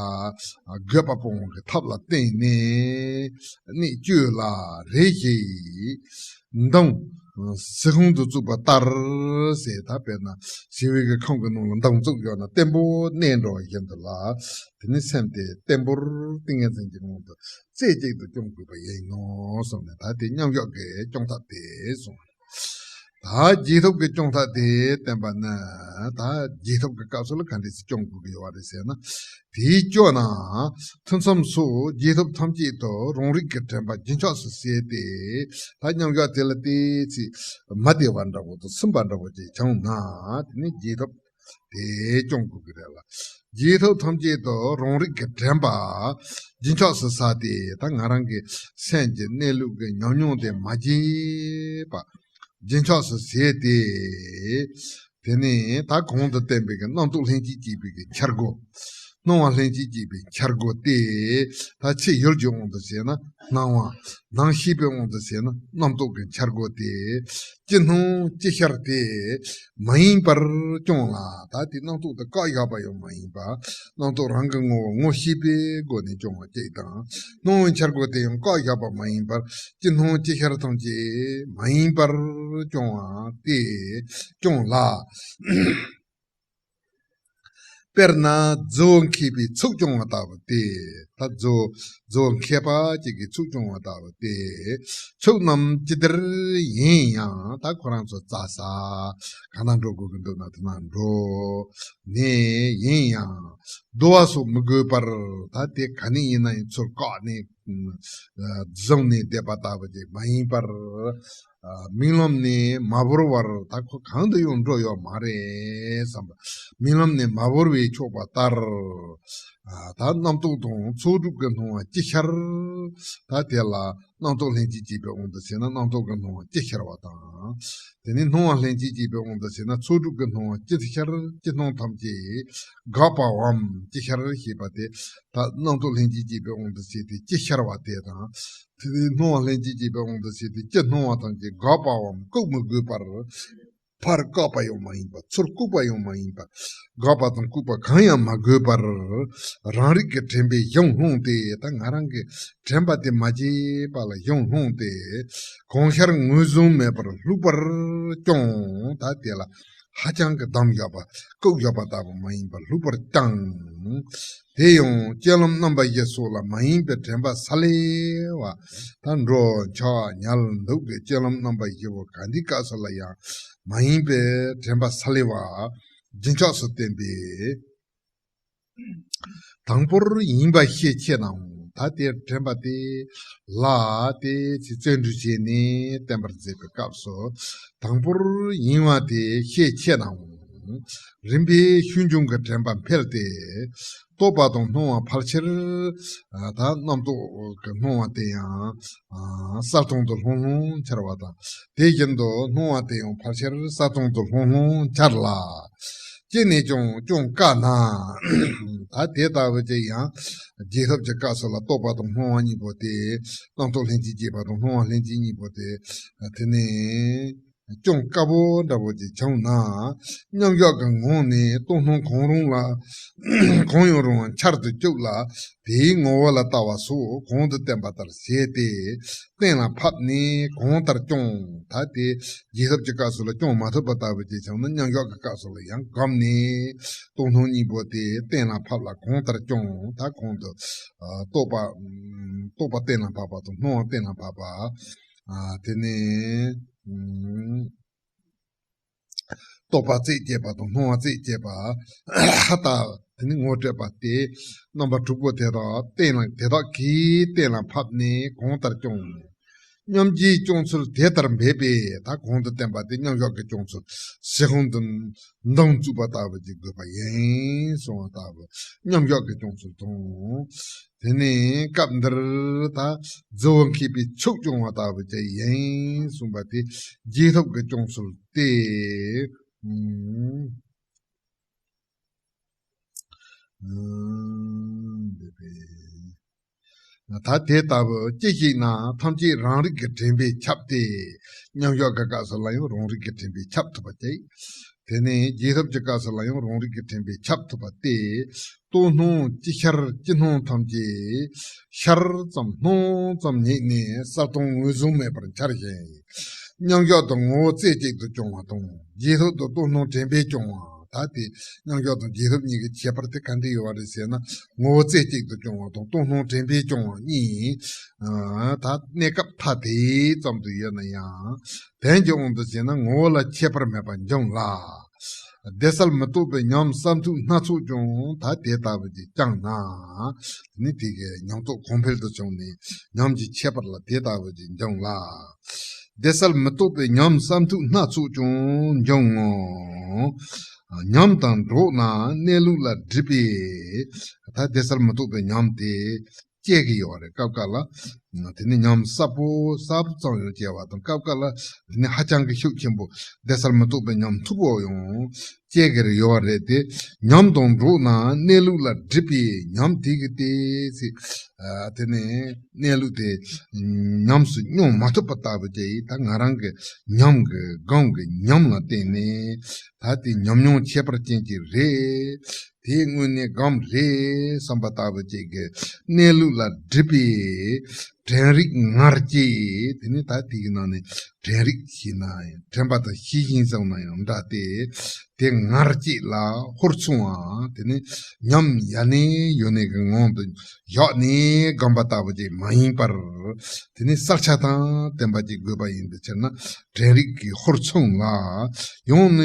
རྒོད་པ་སྤོང་བའི་གི་ཐབས་ལ་བརྟེན་ནས་གནད་བཅོས་ལ་རེ་ཞིག་མདངས་གཟི་ཁང་དུ་བཙུགས་པ་ལྟར་ཟེར། ད་དཔེར་ན་ཞི་བའི་གི་ཁང་གི་ནང་ལ་མདངས་བཙུགས་ཡོད་ན་བརྟན་པོ་གནས་འགྲོ་བ་བཞིན་དུ་ལ། དེ་ནི་སེམས་དེ་བརྟན་པོར་ཏིང་ངེ་འཛིན་གྱི་ངང་དུ་རྩེ་གཅིག་ཏུ་སྐྱོང་དགོས་པ་ཡིན་ནོ་གསུངས་ནས། ད་དེ་མཉམ་བཞག་གི་སྐྱོང་ཐབས་དེ་གསུངས། ད་རྗེས་ཐོབ་ཀྱི་སྐྱོང་ཐབས་དེ་བསྟན་པ་ནི། ད་རྗེས་ཐོབ་ཀྱི་སྐབས་སུ་ལ་ག་འདྲ་སེ་སྐྱོང་དགོས་ཀྱི་ཡོད་པ་རེད་ཟེར་ན། དེས་སྐྱོ་ན། ཐུན་མཚམས་སུ་རྗེས་ཐོབ་ཐམས་ཅད་དུ་རང་རིག་གི་དྲན་པ་རྒྱུན་ཆགས་སུ་ཟད་དེ། ད་མཉམ་བཞག་དེ་ལ་ཏོག་ཙམ་མ་བདེ་བ་འདྲ་བོ་དང་སུན་པ་འདྲ་བོ་ཅིག་བྱུང་ན། དེ་ནི་རྗེས་ཐོབ་དེས་སྐྱོང་དགོས་ཀྱི་རེད་ལ། རྗེས་ཐོབ་ཐམས་ཅད་དུ་རང་རིག་གི་དྲན་པ་རྒྱུན་ཆགས་སུ་ཟད་དེ། ད་ང་རང་གི་སེམས་ཀྱི་གནས་ལུགས་ཀྱི་ཉམས་མྱོང་དེ་མ་བརྗེད་པ། རྒྱུན་ཆགས་སུ་ཟད་དེ། དེ་ནས་ད་གོང་དུ་བསྟན་པའི་གི་རྣམ་རྟོག་ལྷན་ཅིག་སྐྱེས་པའི་གི་འཆར་སྒོ། སྣང་བ་ལྷན་ཅིག་སྐྱེས་པའི་འཆར་སྒོ་དེ། ད་ཕྱི་ཡུལ་གྱི་དབང་དུ་བྱས་ན་སྣང་བ། ནང་ཤེས་པའི་དབང་དུ་བྱས་ན་རྣམ་རྟོག་གི་འཆར་སྒོ་དེ། ཅི་སྣང་ཅི་ཤར་དེ་མ་ཡིན་པར་སྐྱོང་ལ། ད་དེ་རྣམ་རྟོག་དེ་བཀག་བཞག་པ་ཡང་མ་ཡིན་པ། རྣམ་རྟོག་རང་གི་ངོ་བོ་ངོ་ཤེས་པའི་སྒོ་ནས་སྐྱོང་བ་གཅིག་དང་། སྣང་བའི་འཆར་སྒོ་དེ་ཡང་བཀག་བཞག་པ་མ་ཡིན་པར། ཅི་སྣང་ཅི་ཤར་ཐམས་ཅད་མ་ཡིན་པར་སྐྱོང་བ་སྟེ། སྐྱོང་ལ། དཔེར་ན་རྫི་བོ་མཁས་པའི་ཚོགས་སྐྱོང་བ་ལྟ་བུ་སྟེ། ད་རྫི་བོ་རྫི་བོ་མཁས་པ་ཅིག་གི་ཚོགས་སྐྱོང་བ་ལྟ་བུ་སྟེ། ཕྱོགས་རྣམས་ཅི་བདེར་ཡིན་ཡང་། ད་ཁོ་རང་ཚོ་རྩྭ་ས་གང་ན་འགྲོ་དགོས་ཀྱི་འདུག་ན་དེ་ན་འགྲོ་ནས་ཡིན་ཡང་། བསྡོ་བ་སོགས་མི་དགོས་པར། ད་དེ་ག་ནས་ཡིན་ན་ཡང་ཚུར་བཀག་ནས་བཟུང་ནས་བསྡད་པ་ལྟ་བུ་ཅིག་མ་ཡིན་པར། རྨི་ལམ་ནས་མ་བོར་བར། ད་ཁོ་གང་དུ་ཡང་འགྲོ་ཡོད་མ་རེད་བསམ་པ། རྨི་ལམ་ནས་མ་བོར་བས་ཆོག་པ་ལྟར། ད་རྣམ་རྟོག་དང་ཚོགས་དྲུག་གི་སྣང་བ་ཅི་ཤར། ད་དེ་ལ་རྣམ་རྟོག་ལྷན་ཅིག་སྐྱེས་པའི་དབང་དུ་བྱས་ན་རྣམ་རྟོག་གི་སྣང་བ་ཅི་ཤར་བ་དང་། དེ་ནས་སྣང་བ་ལྷན་ཅིག་སྐྱེས་པའི་དབང་དུ་བྱས་ན་ཚོགས་དྲུག་གི་སྣང་བ་ཅི་ཤར་ཅི་སྣང་ཐམས་ཅད་འགགས་པའམ་ཅི་ཤར་ཞེས་པ་དེ། ད་རྣམ་རྟོག་ལྷན་ཅིག་སྐྱེས་པའི་དབང་དུ་བྱས་ཏེ་ཅི་ཤར་བ་དེ་དང་། དེ་ནས་སྣང་བ་ལྷན་ཅིག་སྐྱེས་པའི་དབང་དུ་བྱས་ཏེ་ཅི་སྣང་བ་ཐམས་ཅད་འགགས་པའམ་བཀག་མི་དགོས་པར། ཕར་བཀག་པ་ཡང་མ་ཡིན་པ། ཚུར་བཀུག་པ་ཡང་མ་ཡིན་པ། འགག་པ་དང་བཀུག་པ་གང་ཡང་མ་དགོས་པར། རང་རིག་གི་དྲན་པས་གཞུང་ལྷུང་སྟེ། ད་ང་རང་གི་དྲན་པ་དེ་མ་བརྗེད་པ་ལ་གཞུང་ལྷུང་སྟེ། གང་ཤར་ངོས་བཟུང་མེད་པར་ལྷུག་པར་སྐྱོང་། ད་དེ་ལ་ཧ་ཅང་གི་བསྡམས་བཞག་པ་བཀུག་བཞག་པ་ལྟ་བུ་མ་ཡིན་པར་ལྷུག་པར་བརྐྱང་། དེ་ཡང་སྤྱོད་ལམ་རྣམ་པ་བཞི་སོགས་ལ་མ་ཡེངས་པའི་དྲན་པ་སལ་བ། ད་འགྲོ་འཆག་ཉལ་འདུག་གི་སྤྱོད་ལམ་རྣམ་པ་བཞི་པོ་ག་འདི་སྐབས་སུ་ལ་ཡང་མ་ཡེངས་པའི་དྲན་པ་སལ་བ་རྒྱུན་ཆགས་སུ་བསྟན་པས། དང་པོར་ཡེངས་པ་ཤས་ཆེ་ནའང་། ད་དེ་དྲན་པ་དེ་ལ་དེ་ཚེ་བརྩོན་འགྲུས་བྱས་ནས་བསྟན་པར་མཛད་པའི་སྐབས་སུ། དང་པོར་ཡེངས་པ་དེ་ཤས་ཆེ་ནའང་། རིམ་པས་ཤུགས་འབྱུང་གི་དྲན་པ་འཕེལ་ཏེ། རྟོག་པ་དང་སྣང་བ་ཕལ་ཆེར། ད་རྣམ་རྟོག་གི་སྣང་བ་དེ་ཡང་གསལ་སྟོང་དུ་ལྷུང་ལྷུང་འཆར་བ་དང་། དེ་བཞིན་དུ་སྣང་བ་དེ་ཡང་ཕལ་ཆེར་གསལ་སྟོང་དུ་ལྷུང་ལྷུང་འཆར་ལ། ཅི་ནས་ཀྱང་སྐྱོང་དཀའ་ན། ད་དེ་ལྟ་བུ་ཅིག་ཡང་རྗེས་ཐོབ་ཀྱི་སྐབས་སུ་ལ་རྟོག་པ་དང་སྣང་བ་གཉིས་པོ་དེ། རྣམ་རྟོག་ལྷན་ཅིག་སྐྱེས་པ་དང་སྣང་བ་ལྷན་ཅིག་གཉིས་པོ་དེ། དེ་ནས་སྐྱོང་དཀའ་བོ་འདྲ་བོ་ཅིག་བྱུང་ན། མཉམ་བཞག་གི་ངང་ནས་རྟོག་སྣང་གང་རུང་ལ། གང་ཡང་རུང་བ་འཆར་དུ་བཅུག་ལ། དེའི་ངོ་བོ་ལ་ལྟ་བ་སོགས་གོང་དུ་བསྟན་པ་ལྟར་བྱས་ཏེ། གཏན་ལ་ཕབ་ནས་གང་ལྟར་སྐྱོང་། ད་དེ་རྗེས་ཐོབ་ཀྱི་སྐབས་སུ་ལ་སྐྱོང་མ་ཐུབ་པ་ལྟ་བུ་ཅིག་བྱུང་ན། མཉམ་བཞག་གི་སྐབས་སུ་ལ་ཡང་བསྒོམས་ནས་རྟོག་སྣང་གཉིས་པོ་དེ་གཏན་ལ་ཕབ་ལ་གང་ལྟར་སྐྱོང་། ད་གོང་དུ་རྟོག་པ་རྟོག་པ་གཏན་ལ་ཕབ་པ་དང་སྣང་བ་གཏན་ལ་ཕབ་པ། དེ་ནས་རྟོག་པ་རྩད་བཅད་པ་དང་སྣང་བ་རྩད་བཅད་པ། ད་དེ་ནི་ངོ་སྤྲད་པ་སྟེ། རྣམ་པ་དྲུག་པོ་དེ་དག་གཏན་ལ་དེ་དག་གིས་གཏན་ལ་ཕབ་ནས་གང་ལྟར་སྐྱོང་། མཉམ་རྗེས་སྐྱོང་ཚུལ་དེ་ལྟར་འབད་པས། ད་གོང་དུ་བསྟན་པ་དེ་མཉམ་བཞག་གི་སྐྱོང་ཚུལ་ཞི་ཁོང་དུ་འདང་བཙུགས་པ་ལྟ་བུ་ཅིག་དགོས་པ་ཡིན་གསུངས་པ་ལྟ་བུ། མཉམ་བཞག་གི་སྐྱོང་ཚུལ་དང་། དེ་ནས་སྐབས་འདིར་ད་རྫི་བོ་མཁས་པའི་ཕྱོགས་སྐྱོང་བ་ལྟ་བུ་ཅིག་ཡིན་གསུངས་པ་དེ་རྗེས་ཐོབ་ཀྱི་སྐྱོང་ཚུལ་ཏེ། ད་དེ་ལྟ་བུ་ཅི་ཞིག་ན་ཐམས་ཅད་རང་རིག་གི་དྲན་པས་ཁྱབ་སྟེ། མཉམ་བཞག་གི་སྐབས་སུ་ལ་ཡང་རང་རིག་གི་དྲན་པས་ཁྱབ་ཐུབ་པ་སྟེ། དེ་ནས་རྗེས་ཐོབ་ཀྱི་སྐབས་སུ་ལ་ཡང་རང་རིག་གི་དྲན་པས་ཁྱབ་ཐུབ་པ་སྟེ། རྟོག་སྣང་ཅི་ཤར་ཅི་སྣང་ཐམས་ཅད་ཤར་ཙམ་སྣང་ཙམ་ཉིད་ནས་གསལ་སྟོང་ངོས་བཟུང་མེད་པར་འཆར་ཞིང་། མཉམ་བཞག་ཏུ་ངོ་བོ་རྩེ་གཅིག་ཏུ་སྐྱོང་བ་དང་། རྗེས་ཐོབ་ཏུ་རྟོག་སྣང་དྲན་པས་སྐྱོང་བ། ད་དེ་མཉམ་གཞག་དང་རྗེས་ཐོབ་གཉིས་ཀྱི་ཁྱད་པར་དེ་ག་འདྲ་ཡོད་པ་རེད་ཟེར་ན། ངོ་བོ་རྩེ་གཅིག་ཏུ་སྐྱོང་བ་དང་སྟོང་སྣང་དྲན་པས་སྐྱོང་བ་གཉིས། ཨ། ད་གནས་སྐབས་མཐའ་དེ་ཙམ་དུ་ཡོད་ན་ཡང་། དོན་གྱི་དབང་དུ་བྱས་ན་ངོ་བོ་ལ་ཁྱད་པར་མེད་པར་འབྱུང་ལ། བདེ་གསལ་མི་རྟོག་པའི་ཉམས་བསམ་ཐུབ་སྣ་ཚོགས་ཀྱང་ད་དེ་ལྟ་བུ་ཅིག་བསྐྱངས་ན། དེ་ནི་དེ་གའི་ཉམས་རྟོགས་གོང་འཕེལ་དུ་བྱུང་ནས་ཉམས་ཀྱི་ཁྱད་པར་ལ་དེ་ལྟ་བུ་ཅིག་འབྱུང་ལ། བདེ་གསལ་མི་རྟོག་པའི་ཉམས་བསམ་ཐུབ་སྣ་ཚོགས་ཀྱང་འབྱུང་ངོ་། ཉམས་དང་འགྲོགས་ན་གནས་ལུགས་ལ་སྒྲིབ་པས། ད་བདེ་གསལ་མི་རྟོག་པའི་ཉམས་དེ་སྐྱེ་གི་ཡོད་རེད། སྐབས་འགའ་ལ། དེ་ནི་ཉམས་གསལ་པོ་གསལ་པོ་ཙམ་ཡང་སྐྱེ་བ་དང་། སྐབས་འགའ་ལ་དེ་ནི་ཧ་ཅང་གི་ཤུགས་ཆེན་པོ་བདེ་གསལ་མི་རྟོག་པའི་ཉམས་མཐུག་པོ་ཡང་སྐྱེ་གི་ཡོད་རེད་དེ། ཉམས་དང་འགྲོགས་ན་གནས་ལུགས་ལ་སྒྲིབ་པས། ཉམས་དེ་གི་དེ་ཚེ། ཨ། དེ་ནི་གནས་ལུགས་དེ་ཉམས་སུ་མྱོང་མ་ཐུབ་པ་ལྟ་བུ་ཅིག་ད་ང་རང་གི་ཉམས་ཀྱི་སྒོམ་གྱི་ཉམས་ལ་བརྟེན་ནས། ད་དེ་ཉམས་མྱོང་ཁྱད་པར་ཅན་ཅིག་རེད། དེའི་སྔོན་ནས་སྒོམ་རེད་བསམ་པ་ལྟ་བུ་ཅིག་གི་གནས་ལུགས་ལ་སྒྲིབ་པས་དྲན་རིག་ངར་སྐྱེས། དེ་ནི་ད་དེའི་ནང་ནས་དྲན་རིག་ཞེས་ན་ཡང་དྲན་པ་དང་ཤེས་བཞིན་བསམ་ན་ཡང་འདྲ་སྟེ། དེ་ངར་སྐྱེས་ལ་ཧུར་མཚུངས་པ། དེ་ནི་ཉམས་ཡ་ནས་ཡོད་ནས་ཀྱི་ངང་དུ་བཞག་ནས་སྒོམ་པ་ལྟ་བུ་ཅིག་མ་ཡིན་པར། དེ་ནི་བསལ་བྱ་དང་ལྡན་པ་ཅིག་དགོས་པ་ཡིན་པའི་ཕྱིར་ན། དྲན་རིག་གི་ཧུར་མཚུངས་ལ། ཡང་ནས་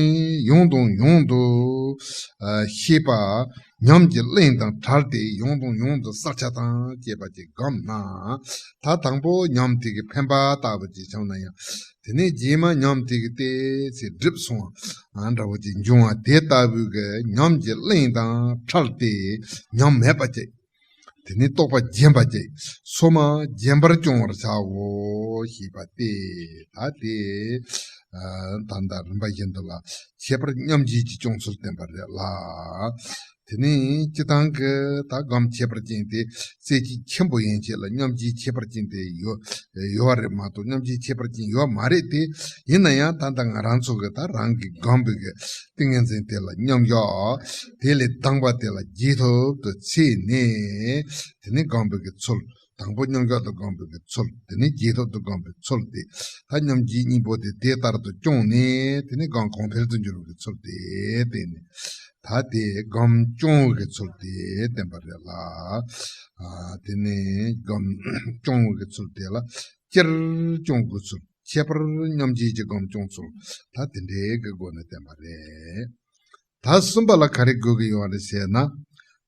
ཡང་དང་ཡང་དུ། ཨ། ཤེས་པ་ཉམས་ཀྱི་རླན་དང་བྲལ་ཏེ་ཡང་དང་ཡང་དུ་བསལ་བྱ་དང་བཅས་པ་ཅིག་སྒོམ་ན། ད་དང་པོ་ཉམས་དེ་གི་འཕེན་པ་ལྟ་བུ་ཅིག་བྱུང་ན་ཡང་། དེ་ནས་རྗེས་མ་ཉམས་དེ་གི་དེ་ཚེ་སྒྲིབ་སོང་བ་འདྲ་བོ་ཅིག་འབྱུང་བ་དེ་ལྟ་བུའི་གི་ཉམས་ཀྱི་རླན་དང་བྲལ་ཏེ་ཉམས་མེད་པ་ཅིག་དེ་ནི་རྟོགས་པ་རྒྱན་པ་ཅིག་སོ་མ་རྒྱན་པར་སྐྱོང་བར་བྱའོ་ཞེས་པ་སྟེ། ད་དེ། ཨ། ད་ལྟ་རིམ་པ་བཞིན་དུ་ལ་ཁྱད་པར་མཉམ་རྗེས་ཀྱི་སྐྱོང་ཚུལ་བསྟན་པ་རེད་ལ། དེ་ནི་སྤྱིར་བཏང་གི་ད་སྒོམ་ཁྱད་པར་ཅན་དེ་རྩེ་གཅིག་ཆེན་པོ་ཡན་ཆད་ལ་མཉམ་རྗེས་ཁྱད་པར་ཅན་དེ་ཡོད་ཡོད་པ་རེད་མ་གཏོགས། མཉམ་རྗེས་ཁྱད་པར་ཅན་ཡོད་མ་རེད་དེ། ཡིན་ན་ཡང་ད་ལྟ་ང་རང་ཚོ་གི་ད་རང་གི་སྒོམ་པའི་གི་ཏིང་ངེ་འཛིན་དེ་ལ་མཉམ་བཞག་དེ་ལས་ལྡང་བ་དེ་ལ་རྗེས་ཐོབ་ཏུ་ཚེས་ནས། དེ་ནས་སྒོམ་པའི་གི་ཚུལ། དང་པོ་མཉམ་བཞག་ཏུ་སྒོམ་པའི་གི་ཚུལ། དེ་ནས་རྗེས་ཐོབ་ཏུ་སྒོམ་པའི་ཚུལ་དེ། ད་མཉམ་རྗེས་གཉིས་པོ་དེ་དེ་ལྟར་དུ་སྐྱོང་ནས། དེ་ནས་སྒོམ་གོང་འཕེལ་དུ་འགྱུར་བའི་གི་ཚུལ་དེ་བསྟན་ནས། ད་དེ་སྒོམ་སྐྱོང་བའི་གི་ཚུལ་དེ་བསྟན་པ་རེད་ལ། ཨ། དེ་ནས་སྒོམ་སྐྱོང་བའི་གི་ཚུལ་དེ་ལ་སྤྱིར་སྐྱོང་དགོས་ཚུལ། ཁྱད་པར་མཉམ་རྗེས་ཀྱི་སྒོམ་སྐྱོང་ཚུལ། ད་དེ་འདྲའི་གི་སྒོ་ནས་བསྟན་པ་རེད། ད་གསུམ་པ་ལ་ག་རེ་དགོས་ཀྱི་ཡོད་རེད་ཟེར་ན།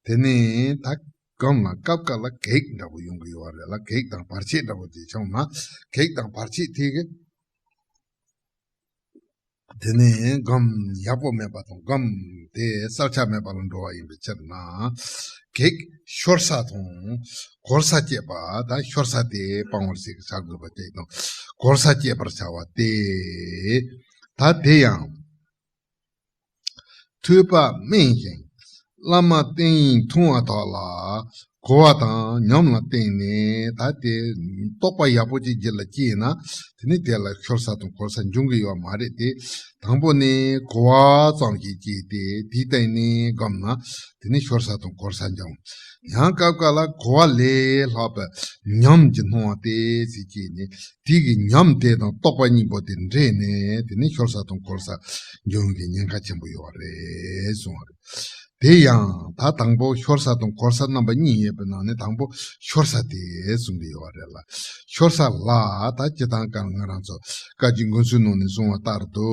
དེ་ནི་ད་སྒོམ་ལ་སྐབས་འགའ་ལ་གེགས་འདྲ་པོ་ཡོང་གི་ཡོད་རེད་ལ། གེགས་དང་བར་ཆད་འདྲ་པོ་དེ་བྱུང་ན། གེགས་དང་བར་ཆད་དེ་གི། དེ་ནི་སྒོམ་ཡག་པོ་མེད་པ་དང་སྒོམ་དེ་བསལ་བྱ་མེད་པ་ལ་འགྲོ་བ་ཡིན་པའི་ཕྱིར་ན། གེགས་ཤོར་ས་དང་གོལ་ས་བཅད་པ། ད་ཤོར་ས་དེ་སྤང་བར་བྱེད་ཀྱི་བྱ་དགོས་པ་བཅད་དང་། གོལ་ས་བཅད་པར་བྱ་བ་སྟེ། ད་དེ་ཡང་། ཐོས་པ་དམན་ཞིང་བླ་མ་བསྟེན་ཡིན་མཐོང་བ་དག་ལ་གོ་བ་དང་ཉམས་ལ་བརྟེན་ནས། ད་དེ་རྟོགས་པ་ཡག་པོ་ཅིག་རྒྱུད་ལ་སྐྱེས་ན། དེ་ནི་དེ་ལ་ཤོར་ས་དང་གོལ་ས་འབྱུང་གི་ཡོད་མ་རེད་དེ། དང་པོ་ནི་གོ་བ་ཙམ་ཞིག་སྐྱེས་ཏེ། དེའི་སྟེང་ནས་སྒོམ་ན་དེ་ནི་ཤོར་ས་དང་གོལ་ས་འབྱུང་། ཡང་སྐབས་འགའ་ལ་གོ་བ་ལས་ལྷག་པའི་ཉམས་ཀྱི་སྣང་བ་དེ་ཚེ་སྐྱེས་ནས། དེ་གི་ཉམས་དེ་དང་རྟོགས་པ་གཉིས་པོ་དེ་འདྲེས་ནས། དེ་ནི་ཤོར་ས་དང་གོལ་ས་འབྱུང་གི་ཉེན་ཁ་ཆེན་པོ་ཡོད་རེད་གསུངས་པ་རེད། དེ་ཡང་ད་དང་པོ་ཤོར་ས་དང་གོལ་ས་རྣམ་པ་གཉིས་ཡོད་པའི་ནང་ནས་དང་པོ་ཤོར་ས་དེ་གསུང་གི་ཡོད་རེད་ལ། ཤོར་ས་ལ་ད་སྤྱིར་བཏང་ག་ང་རང་ཚོ་བཀའ་བརྒྱུད་མགོན་གསུམ་ནང་ནས་གསུངས་པ་ལྟར་དུ།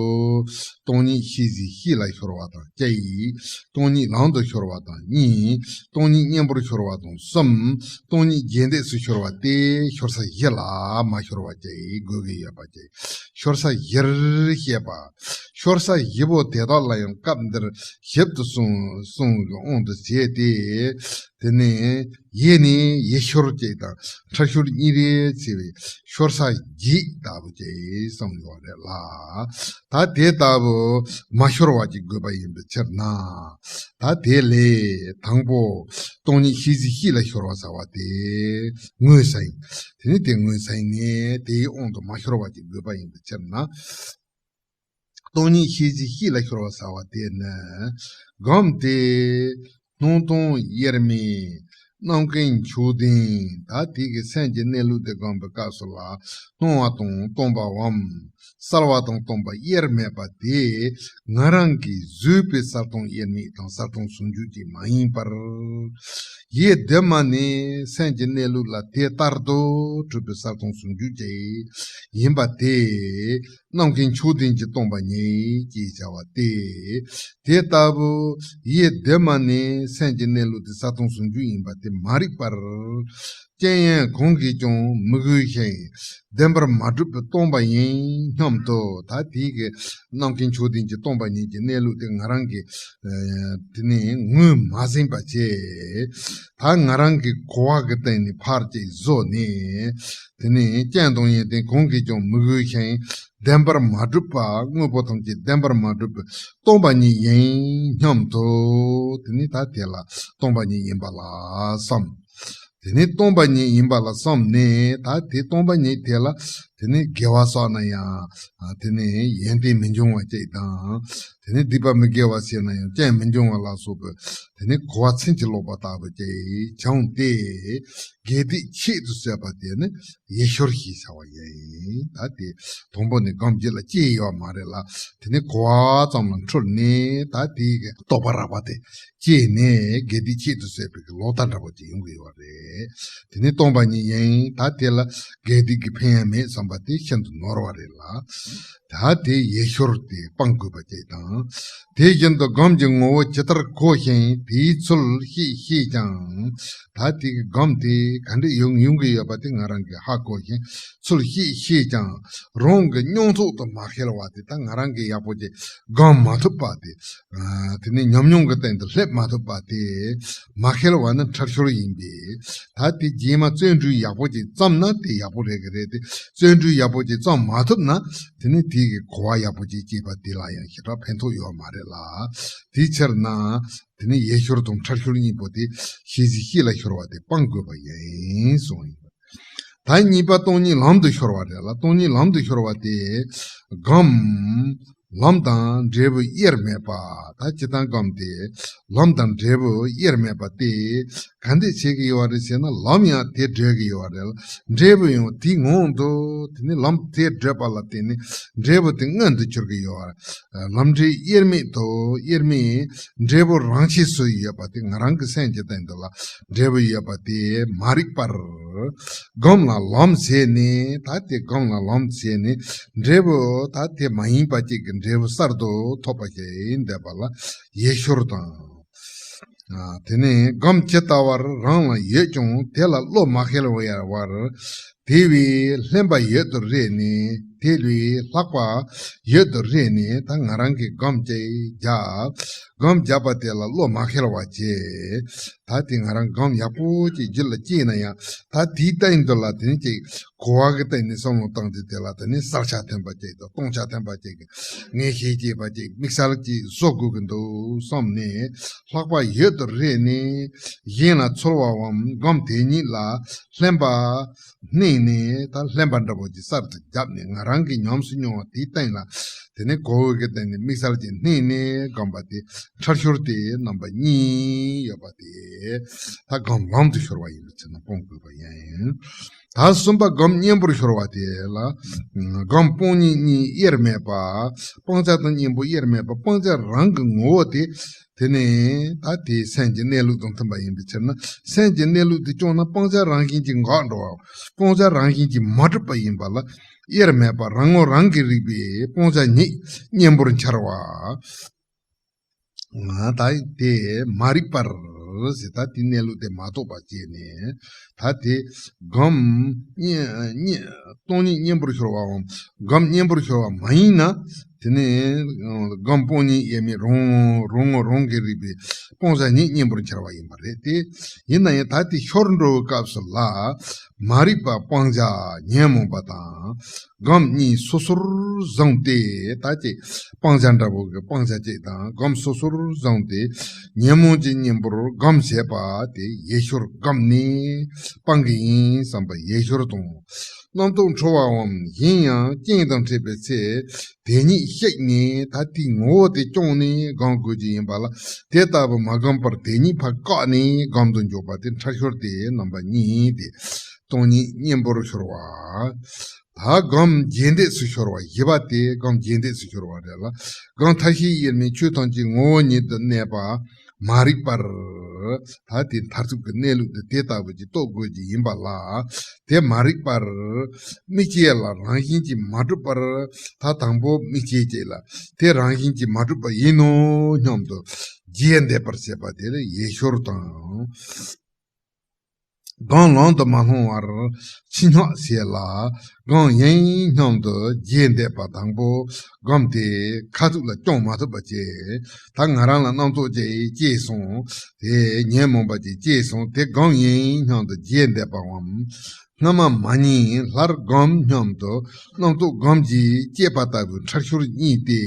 སྟོང་ཉིད་ཤེས་བྱའི་གཤིས་ལ་ཤོར་བ་དང་བཅས། སྟོང་ཉིད་ལམ་དུ་ཤོར་བ་དང་གཉིས། སྟོང་ཉིད་གཉེན་པོར་ཤོར་བ་དང་གསུམ། སྟོང་ཉིད་རྗེས་འདེད་སུ་ཤོར་བ་སྟེ། ཤོར་ས་བཞི་ལ་མ་ཤོར་བ་བཅས་དགོས་ཀྱི་ཡོད་པ་བཅས། ཤོར་ས་བཞིར་བཤད་པ། ཤོར་ས་བཞི་པོ་དེ་དག་ལ་ཡང་སྐབས་འདིར་ཞིབ་ཏུ་གསུངས་གསུངས་ཀྱི་དབང་དུ་བྱས་ཏེ། དེ་ནས་ཡེ་ནས་ཡེ་ཤོར་གཅིག་དང་ཕྲ་ཤོར་གཉིས་རེ་ཕྱེ་བའི་ཤོར་ས་བརྒྱད་ལྟ་བུ་ཅིག་གསུངས་ཡོད་རེད་ལ། ད་དེ་ལྟ་བུ་མ་ཤོར་བ་ཅིག་དགོས་པ་ཡིན་པའི་ཕྱིར་ན། ད་དེ་ལས་དང་པོ་སྟོང་ཉིད་ཤེས་བྱའི་གཤིས་ལ་ཤོར་བ་ཟེར་བ་དེ་ངོས་ཟིན། དེ་ནི་དེ་ངོས་ཟིན་ནས་དེའི་དབང་དུ་མ་ཤོར་བ་ཅིག་དགོས་པ་ཡིན་པའི་ཕྱིར་ན། སྟོང་ཉིད་ཤེས་བྱའི་གཤིས་ལ་ཤོར་བ་ཟེར་བ་དེ་ནི། སྒོམ་དེ་སྣང་སྟོང་དབྱེར་མེད་ རྣམ་མཁྱེན་མཆོག་ལྡན་ད་དེ་གི་སེམས་ཀྱི་གནས་ལུགས་དེ་སྒོམ་པའི་སྐབས་སུ་ལ་སྣང་བ་དང་སྟོང་པའམ། གསལ་བ་དང་སྟོང་པ་དབྱེར་མེད་པ་དེ་ང་རང་གིས་བཟོས་པའི་གསལ་སྟོང་དབྱེར་མེད་དང་གསལ་སྟོང་ཟུང་འཇུག་ཅིག་མ་ཡིན་པར། ཡེ་གདོད་མ་ནས་སེམས་ཀྱི་གནས་ལུགས་ལ་དེ་ལྟར་དུ་གྲུབ་པའི་གསལ་སྟོང་ཟུང་འཇུག་ཅིག་ཡིན་པ་དེ། རྣམ་མཁྱེན་མཆོག་ལྡན་གྱིས་སྟོང་པ་ཉིད་ཅེས་བྱ་བ་སྟེ། དེ་ལྟ་བུ་ཡེ་གདོད་མ་ནས་སེམས་ཀྱི་གནས་ལུགས་དེ་གསལ་སྟོང་ཟུང་འཇུག་ཡིན་པ་དེ་མ་རིག་པར། རྐྱེན་ཡང་གང་གིས་ཀྱང་མི་གོས་ཤིང་བདེན་པར་མ་གྲུབ་པའི་སྟོང་པ་ཡིན་སྙམ་དུ་ད་དེ་གི་རྣམ་མཁྱེན་མཆོག་ལྡན་གྱིས་སྟོང་པ་ཉིད་ཀྱི་གནས་ལུགས་དེ་ང་རང་གིས་དེ་ནས་ངོས་མ་ཟིན་པ་བྱས། ད་ང་རང་གི་གོ་བ་གི་སྟེང་ནས་ཕར་ཅིག་བཟོ་ནས། དེ་ནས་རྐྱེན་དང་ཡོན་ཏན་གང་གིས་ཀྱང་མི་གོས་ཤིང་བདེན་པར་མ་གྲུབ་པ། དངོས་པོ་ཐམས་ཅད་བདེན་པར་མ་གྲུབ་པའི་སྟོང་པ་ཉིད་ཡིན་སྙམ་དུ། དེ་ནི་ད་དེ་ལ་སྟོང་པ་ཉིད་ཡིན་པ་ལ་བསམ། དེ་ནི་སྟོང་པ་ཉིད་ཡིན་པ་ལ་བསམ་ནས་ད་དེ་སྟོང་པ་ཉིད་དེ་ལ་དེ་ནི་དགེ་བ་བསགས་ན་ཡང་དེ་ནི་ཡོན་ཏན་མི་འབྱུང་བ་ཅིག་དང་། དེ་ནི་སྡིག་པ་མི་དགེ་བ་བྱས་ན་ཡང་རྐྱེན་མི་འབྱུང་བ་ལ་སོགས་པའི་དེ་ནི་གོ་བ་ཚིམ་གྱིས་ལོག་པ་ལྟ་བུ་ཅིག་བྱུང་སྟེ། དགེ་སྡིག་ཆེད་དུ་བྱས་པ་དེ་ནི་ཡེ་ཤེས་ཞེས་བྱ་བ་ཡིན། ད་དེ་དང་པོ་ནི་སྒོམ་རྒྱུད་ལ་སྐྱེས་ཡོད་མ་རེད་ལ། དེ་ནི་གོ་བ་ཙམ་ལ་འཁྲུལ་ནས་ད་དེ་གི་རྟོག་པ་རགས་པ་དེ་སྐྱེས་ནས་དགེ་སྡིག་ཆེད་དུ་བྱས་པའི་གི་ལོག་ལྟ་འདྲ་པོ་ཅིག་ཡོང་གི་ཡོད་རེད། དེ་ནི་སྟོང་པ་ཉིད་ཡིན། ད་དེ་ལ་དགེ་སྡིག་གི་ཕན་ཡོན་མེད་བསམ་པ་དེ་ཤིན་ཏུ་ནོར་བ་རེད་ལ། ད་དེ་ཡེ་ཤེས་དེ་སྤང་དགོས་པ་ཅིག་དང་། དེ་བཞིན་དུ་སྒོམ་གྱི་ངོ་བོ་ཇི་ལྟར་གོ་ཞིང་དེའི་ཚུལ་ཤེས་ཤེས་ཀྱང་། ད་དེ་གི་སྒོམ་དེ་ག་འདྲ་ཡོང་ཡོང་གི་ཡོད་པ་དེ་ང་རང་གིས་ཧ་གོ་ཞིང་ཚུལ་ཤེས་ཤེས་ཀྱང་རང་གི་མྱོང་ཚོར་དུ་མ་ཁེལ་བ་དེ། ད་ང་རང་གིས་ཡག་པོ་ཅིག་སྒོམ་མ་ཐུབ་པ་དེ། ཨ། དེ་ནི་ཉམས་མྱོང་གི་སྟེང་དུ་སླེབས་མ་ཐུབ་པ་དེ་མ་ཁེལ་བ་ནི་ཁྲེལ་ཤོར་ཡིན་པས། ད་དེ་རྗེས་མ་བརྩོན་འགྲུས་ཡག་པོ་ཅིག་བརྩམས་ན་དེ་ཡག་པོ་རེད་གི་རེད་དེ། བརྩོན་འགྲུས་ཡག་པོ་ཅིག་བརྩམས་མ་ཐུབ་ན་དེ་ནི་དེ་གི་གོ་བ་ཡག་པོ་ཅིག་སྐྱེས་པ་དེ་ལ་ཡང་ཞེ་དྲག་ཕན་ཐོགས་ཡོད་མ་རེད་ལ། དེའི་ཕྱིར་ན་དེ་ནི་ཡེ་ཤེས་དང་ཁྲེལ་ཤོར་གཉིས་པོ་དེ་ཤེས་བཞིན་ཤེས་ལ་ཤོར་བ་དེ་སྤང་དགོས་པ་ཡིན་གསུངས་ཡིན། ད་གཉིས་པ་སྟོང་ཉིད་ལམ་དུ་ཤོར་བ་རེད་ལ། སྟོང་ཉིད་ལམ་དུ་ཤོར་བ་དེ་སྒོམ་ལམ་དང་འབྲས་བུ་དབྱེར་མེད་པ། ད་སྤྱིར་བཏང་སྒོམ་དེ་ལམ་དང་འབྲས་བུ་དབྱེར་མེད་པ་དེ་ག་འདྲས་བྱེད་ཀྱི་ཡོད་རེད་ཟེར་ན། ལམ་ཡང་དེ་བགྲོད་ཀྱི་ཡོད་རེད་ལ། འབྲས་བུ་ཡང་དེའི་ངང་དུ། དེ་ནི་ལམ་དེ་བགྲོད་པ་ལ་བརྟེན་ནས་འབྲས་བུ་དེ་མངོན་དུ་གྱུར་གྱི་ཡོད་རེད། ལམ་འབྲས་དབྱེར་མེད་དོ། དབྱེར་མེད་འབྲས་བུ་རང་ཆས་སུ་ཡོད་པ་དེ། ང་རང་གི་སེམས་ཀྱི་སྟེང་དུ་ལ་འབྲས་བུ་ཡོད་པ་དེ་མ་རིག་པར། སྒོམ་ལ་ལམ་བྱས་ནས། ད་དེ་སྒོམ་ལ་ལམ་བྱས་ནས་འབྲས་བུ་ད་དེ་མ་ཡིན་པ་ཅིག་གི་འབྲས་བུ་གསར་དུ་ཐོབ་པ་ཞིག་འདོད་པ་ལ་ཡེ་ཤེས་དང་། ཨ། དེ་ནས་སྒོམ་ཇི་ལྟ་བར་རང་ལ་ཡོད་ཀྱང་དེ་ལ་བློ་མ་ཁེལ་བར། དེ་བས་བརླན་པ་ཡོད་དུ་རེ་ནས། དེ་ལས་ལྷག་པ་ཡོད་དུ་རེ་ནས། ད་ང་རང་གིས་སྒོམ་ཅིག་བརྒྱབ། སྒོམ་བརྒྱབ་པ་དེ་ལ་བློ་མ་ཁེལ་བ་བྱས། ད་དེ་ང་རང་སྒོམ་ཡག་པོ་ཅིག་རྒྱུད་ལ་སྐྱེས་ན་ཡང་། ད་དེའི་སྟེང་དུ་ལ་དེ་ནི་ཅིག་གོ་བ་གི་སྟེང་ནས་བསམ་བློ་བཏང་དུས་དེ་ལ་དེ་ནི་གསལ་ཆ་ཐོན་པ་ཅིག་དང་སྟོང་ཆ་ཐོན་པ་ཅིག་གི་ངེས་ཤེས་སྐྱེས་པ་ཅིག་དམིགས་བསལ་གྱིས་བཟོ་དགོས་ཀྱི་འདུག་བསམ་ནས། ལྷག་པ་ཡོད་དུ་རེ་ནས། གཞན་ལ་ཚོར་བའམ་སྒོམ་དེ་ཉིད་ལ་བརླན་པ་བསྣན་ནས། ད་བརླན་པ་འདྲ་པོ་ཅིག་གསར་དུ་བརྒྱབ་ནས་ང་རང་གིས་ཉམས་སུ་མྱོང་བ་དེའི་སྟེང་ལ་དེ་ནས་གོ་བའི་གི་སྟེང་ནས་དམིགས་བསལ་གྱིས་བསྣན་ནས་སྒོམ་པ་དེ་ཁྲར་ཤོར་ཏེ་རྣམ་པ་གཉིས་ཡོད་པ་དེ། ད་སྒོམ་ལམ་དུ་ཤོར་བ་ཡིན་པའི་ཕྱིར་ན་སྤོང་དགོས་པ་ཡིན། ད་གསུམ་པ་སྒོམ་གཉེན་པོར་ཤོར་བ་དེ་ལ། སྒོམ་སྤང་གཉེན་གཉིས་དབྱེར་མེད་པ། སྤང་བྱ་དང་གཉེན་པོ་དབྱེར་མེད་པ། སྤང་བྱ་རང་གི་ངོ་བོ་དེ། དེ་ནི་ད་དེའི་སེམས་ཀྱི་གནས་ལུགས་དང་མཐུན་པ་ཡིན་པའི་ཕྱིར་ན། སེམས་ཀྱི་གནས་ལུགས་དེ་སྐྱོང་ན་སྤང་བྱ་རང་བཞིན་གྱིས་འགག་འགྲོ་བ། སྤང་བྱ་རང་བཞིན་གྱིས་མ་གྲུབ་པ་ཡིན་པ་ལ་དབྱེར་མེད་པ། རང་ངོ་རང་གིས་རིག་པའི་སྤང་བྱ་ཉིད་གཉེན་པོར་འཆར་བ། ད་དེ་མ་རིག་པར་ཟེར། ད་དེའི་གནས་ལུགས་དེ་མ་རྟོགས་པ་བྱས་ནས། ད་དེ་སྒོམ་གཉེན་གཉེན་སྟོང་ཉིད་གཉེན་པོར་ཤོར་བའམ་སྒོམ་གཉེན་པོར་ཤོར་བ་མ་ཡིན་ན། དེ་ནི་སྒོམ་སྤང་གཉེན་དབྱེར་མེད་རང་རང་ངོ་རང་གིས་རིག་པའི་སྤང་བྱ་ཉིད་གཉེན་པོར་འཆར་བ་ཡིན་པ་རེད་དེ། ཡིན་ན་ཡང་ད་དེ་ཤོར་འགྲོ་བའི་སྐབས་སུ་ལ། མ་རིག་པ་སྤང་བྱ་ཉོན་མོངས་པ་དང་། སྒོམ་གཉིས་སོ་སོར་བཟུང་སྟེ། ད་ཅིག་སྤང་བྱ་འདྲ་པོ་གི་སྤང་བྱ་གཅིག་དང་སྒོམ་སོ་སོར་བཟུང་སྟེ། ཉོན་མོངས་ཀྱི་གཉེན་པོར་སྒོམ་བྱེད་པ་དེ་ཡེ་ཤེས་སྒོམ་ནི་སྤང་གི་ཡིན་བསམ་པ་ཡེ་ཤེས་དང་ རྣམ་རྟོག་འཁྲུལ་བའམ་གཞན་ཡང་རྐྱེན་དང་འཕྲད་པའི་ཚེ། དེ་ཉིད་བཤིག་ནས་ད་དེའི་ངོ་བོ་དེ་བསྐྱངས་ནས་སྒོམ་དགོས་ཀྱི་ཡིན་པ་ལ། དེ་ལྟ་བུ་མ་བསྒོམས་པར་དེ་ཉིད་ཕར་བཀག་ནས་སྒོམ་དུ་འཇུག་པ་དེ་འཕྲལ་ཤོར་ཏེ་རྣམ་པ་གཉིས་ཏེ། སྟོང་ཉིད་གཉེན་པོར་ཤོར་བ། ད་སྒོམ་རྗེས་འདེད་སུ་ཤོར་བ། བཞི་པ་དེ་སྒོམ་རྗེས་འདེད་སུ་ཤོར་བ་རེད་ལ། སྒོམ་མཐའ་བཞིའི་དབྱེར་མེད་ཆོས་ཐམས་ཅད་ངོ་བོ་ཉིད་དུ་གནས་པ་མ་རིག་པར། ད་དེ་མཐར་ཐུག་གི་གནས་ལུགས་དེ་དེ་ལྟ་བུ་ཅིག་རྟོགས་དགོས་ཀྱི་ཡིན་པ་ལ། དེ་མ་རིག་པར། དམིགས་བཅས་ལ་རང་བཞིན་གྱིས་མ་གྲུབ་པར། ད་དང་པོ་དམིགས་བཅས་བཅས་ལ་དེ་རང་བཞིན་གྱིས་མ་གྲུབ་པ་ཡིན་ནོ་སྙམ་དུ་རྗེས་འདེད་པར་བྱེད་པ་དེ་ལ་ཡེ་ཤོར་དང་། སྒོམ་ལམ་དུ་མ་ལྷུང་བར་ཕྱི་སྙོག་བྱེད་ལ། སྒོམ་ཡིན་སྙམ་དུ་རྗེས་འདེད་པ་དང་པོ་སྒོམ་དེ་ཁ་ཐུག་ལ་སྐྱོང་མ་ཐུབ་པ་བྱས། ད་ང་རང་ལ་རྣམ་རྟོག་ཅིག་སྐྱེས་སོང་། དེ་ཉོན་མོངས་པ་ཅིག་སྐྱེས་སོང་། དེ་སྒོམ་ཡིན་སྙམ་དུ་རྗེས་འདེད་པའམ། སྔ་མ་མ་ཉིད་སླར་སྒོམ་སྙམ་དུ་རྣམ་རྟོག་སྒོམ་གྱིས་བསྐྱེད་པ་ལྟ་བུའི་འཕྲལ་ཤོར་གཉིས་ཏེ།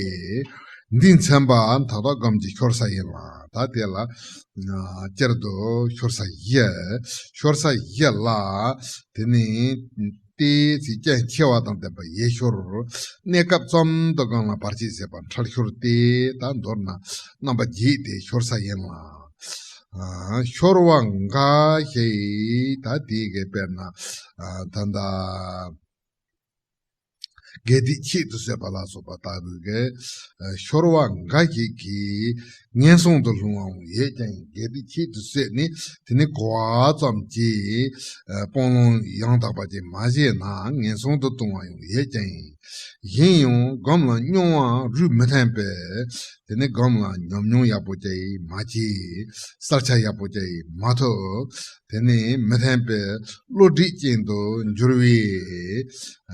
འདིས་མཚོན་པ་མཐའ་དག་སྒོམ་གྱི་ཤོར་ས་ཡིན་ལ། ད་དེ་ལ་སྤྱིར་དུ་ཤོར་ས་བཞི། ཤོར་ས་བཞི་ལ། དེ་ནི་ལྟས་ཚེ་རྐྱེན་ཆེ་བ་དང་ལྡན་པ་ཡེ་ཤོར། གནས་སྐབས་ཙམ་དུ་སྒོམ་ལ་བར་ཆད་བྱེད་པ་འཕྲལ་ཤོར་ཏེ། ད་མདོར་ན་རྣམ་པ་བརྒྱད་དེ་ཤོར་ས་ཡིན་ལ། ཨ། ཤོར་བ་འགའ་ཞིག་ད་དེ་གའི་དཔེར་ན། ཨ། ད་ལྟ་དགེ་སྡིག་ཆེད་དུ་བསད་པ་ལ་སོགས་པ་ལྟ་བུའི་གི། ཨ། ཤོར་བ་འགའ་ཞིག་གིས་ངན་སོང་དུ་ལྷུང་བའང་ཡོད་ཀྱང་། དགེ་སྡིག་ཆེད་དུ་བསད་ནས་དེ་ནི་གོ་བ་ཙམ་གྱིས། ཨ། སྤང་བླང་ཡང་དག་པ་ཅིག་མ་བྱས་ན་ངན་སོང་དུ་ལྟུང་བ་ཡང་ཡོད་ཀྱང་། གཞན་ཡང་སྒོམ་ལ་རྙོག་པ་རུས་མི་མཐུན་པས། དེ་ནི་སྒོམ་ལ་ཉམས་མྱོང་ཡག་པོ་ཅིག་མ་བྱས། གསལ་ཆ་ཡག་པོ་ཅིག་མ་ཐོབ། དེ་ནི་མི་མཐུན་པའི་བློ་སྒྲིབ་ཅན་དུ་འགྱུར་བས།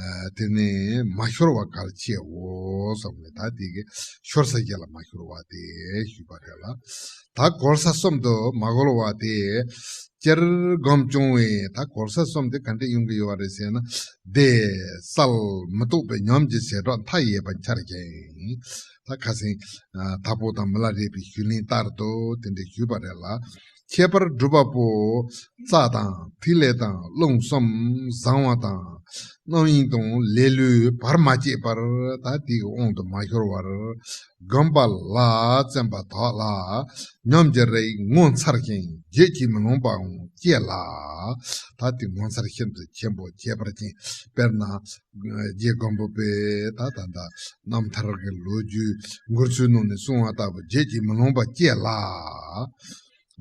ཨ། དེ་ནི་མ་ཤོར་བ་གལ་ཆེའོ་གསུངས་ནས། ད་དེ་གི་ཤོར་ས་བཞི་ལ་མ་ཤོར་བ་དེ་ཞུས་པ་རེད་ལ། ད་གོལ་ས་གསུམ་དུ་མ་གོལ་བ་དེ། སྤྱིར་སྒོམ་སྐྱོང་བས། ད་གོལ་ས་གསུམ་དེ་ག་འདྲས་ཡོང་གི་ཡོད་རེད་ཟེར་ན། བདེ་གསལ་མི་རྟོག་པའི་ཉམས་ཀྱི་བྱེ་བྲག་མཐའ་ཡས་པ་འཆར་ཞིང་། ད་ཁ་སང་། ཨ། དྭགས་པོ་དང་མི་ལ་རས་པའི་ཞུས་ལན་ལྟར་དུ་དེ་འདྲས་ཞུས་པ་རེད་ལ། ཁྱད་པར་སྒྲུབ་པ་པོ་རྩ་དང་ཐིག་ལེ་དང་རླུང་གསུམ་བཟང་བ་དང་། རྣམ་གཡེང་དང་ལེ་ལོས་བར་མ་ཆད་པར། ད་དེའི་དབང་དུ་མ་ཤོར་བར་སྒོམ་པ་ལ་བརྩོན་པ་དག་ལ། ཉམས་ཀྱི་རིགས་ངོ་མཚར་ཞིང་བརྗོད་ཀྱིས་མི་ལོངས་པའང་སྐྱེ་ལ། ད་དེ་ངོ་མཚར་ཤིན་ཏུ་ཆེན་པོ་ཁྱད་པར་ཅན། དཔེར་ན། རྗེ་སྒམ་པོ་པས་ད་ད་ད་རྣམ་ཐར་གྱི་ལོ་རྒྱུས་མགུར་ཚོའི་ནང་ནས་གསུངས་པ་ལྟ་བུ་བརྗོད་ཀྱིས་མི་ལོངས་པ་སྐྱེ་ལ།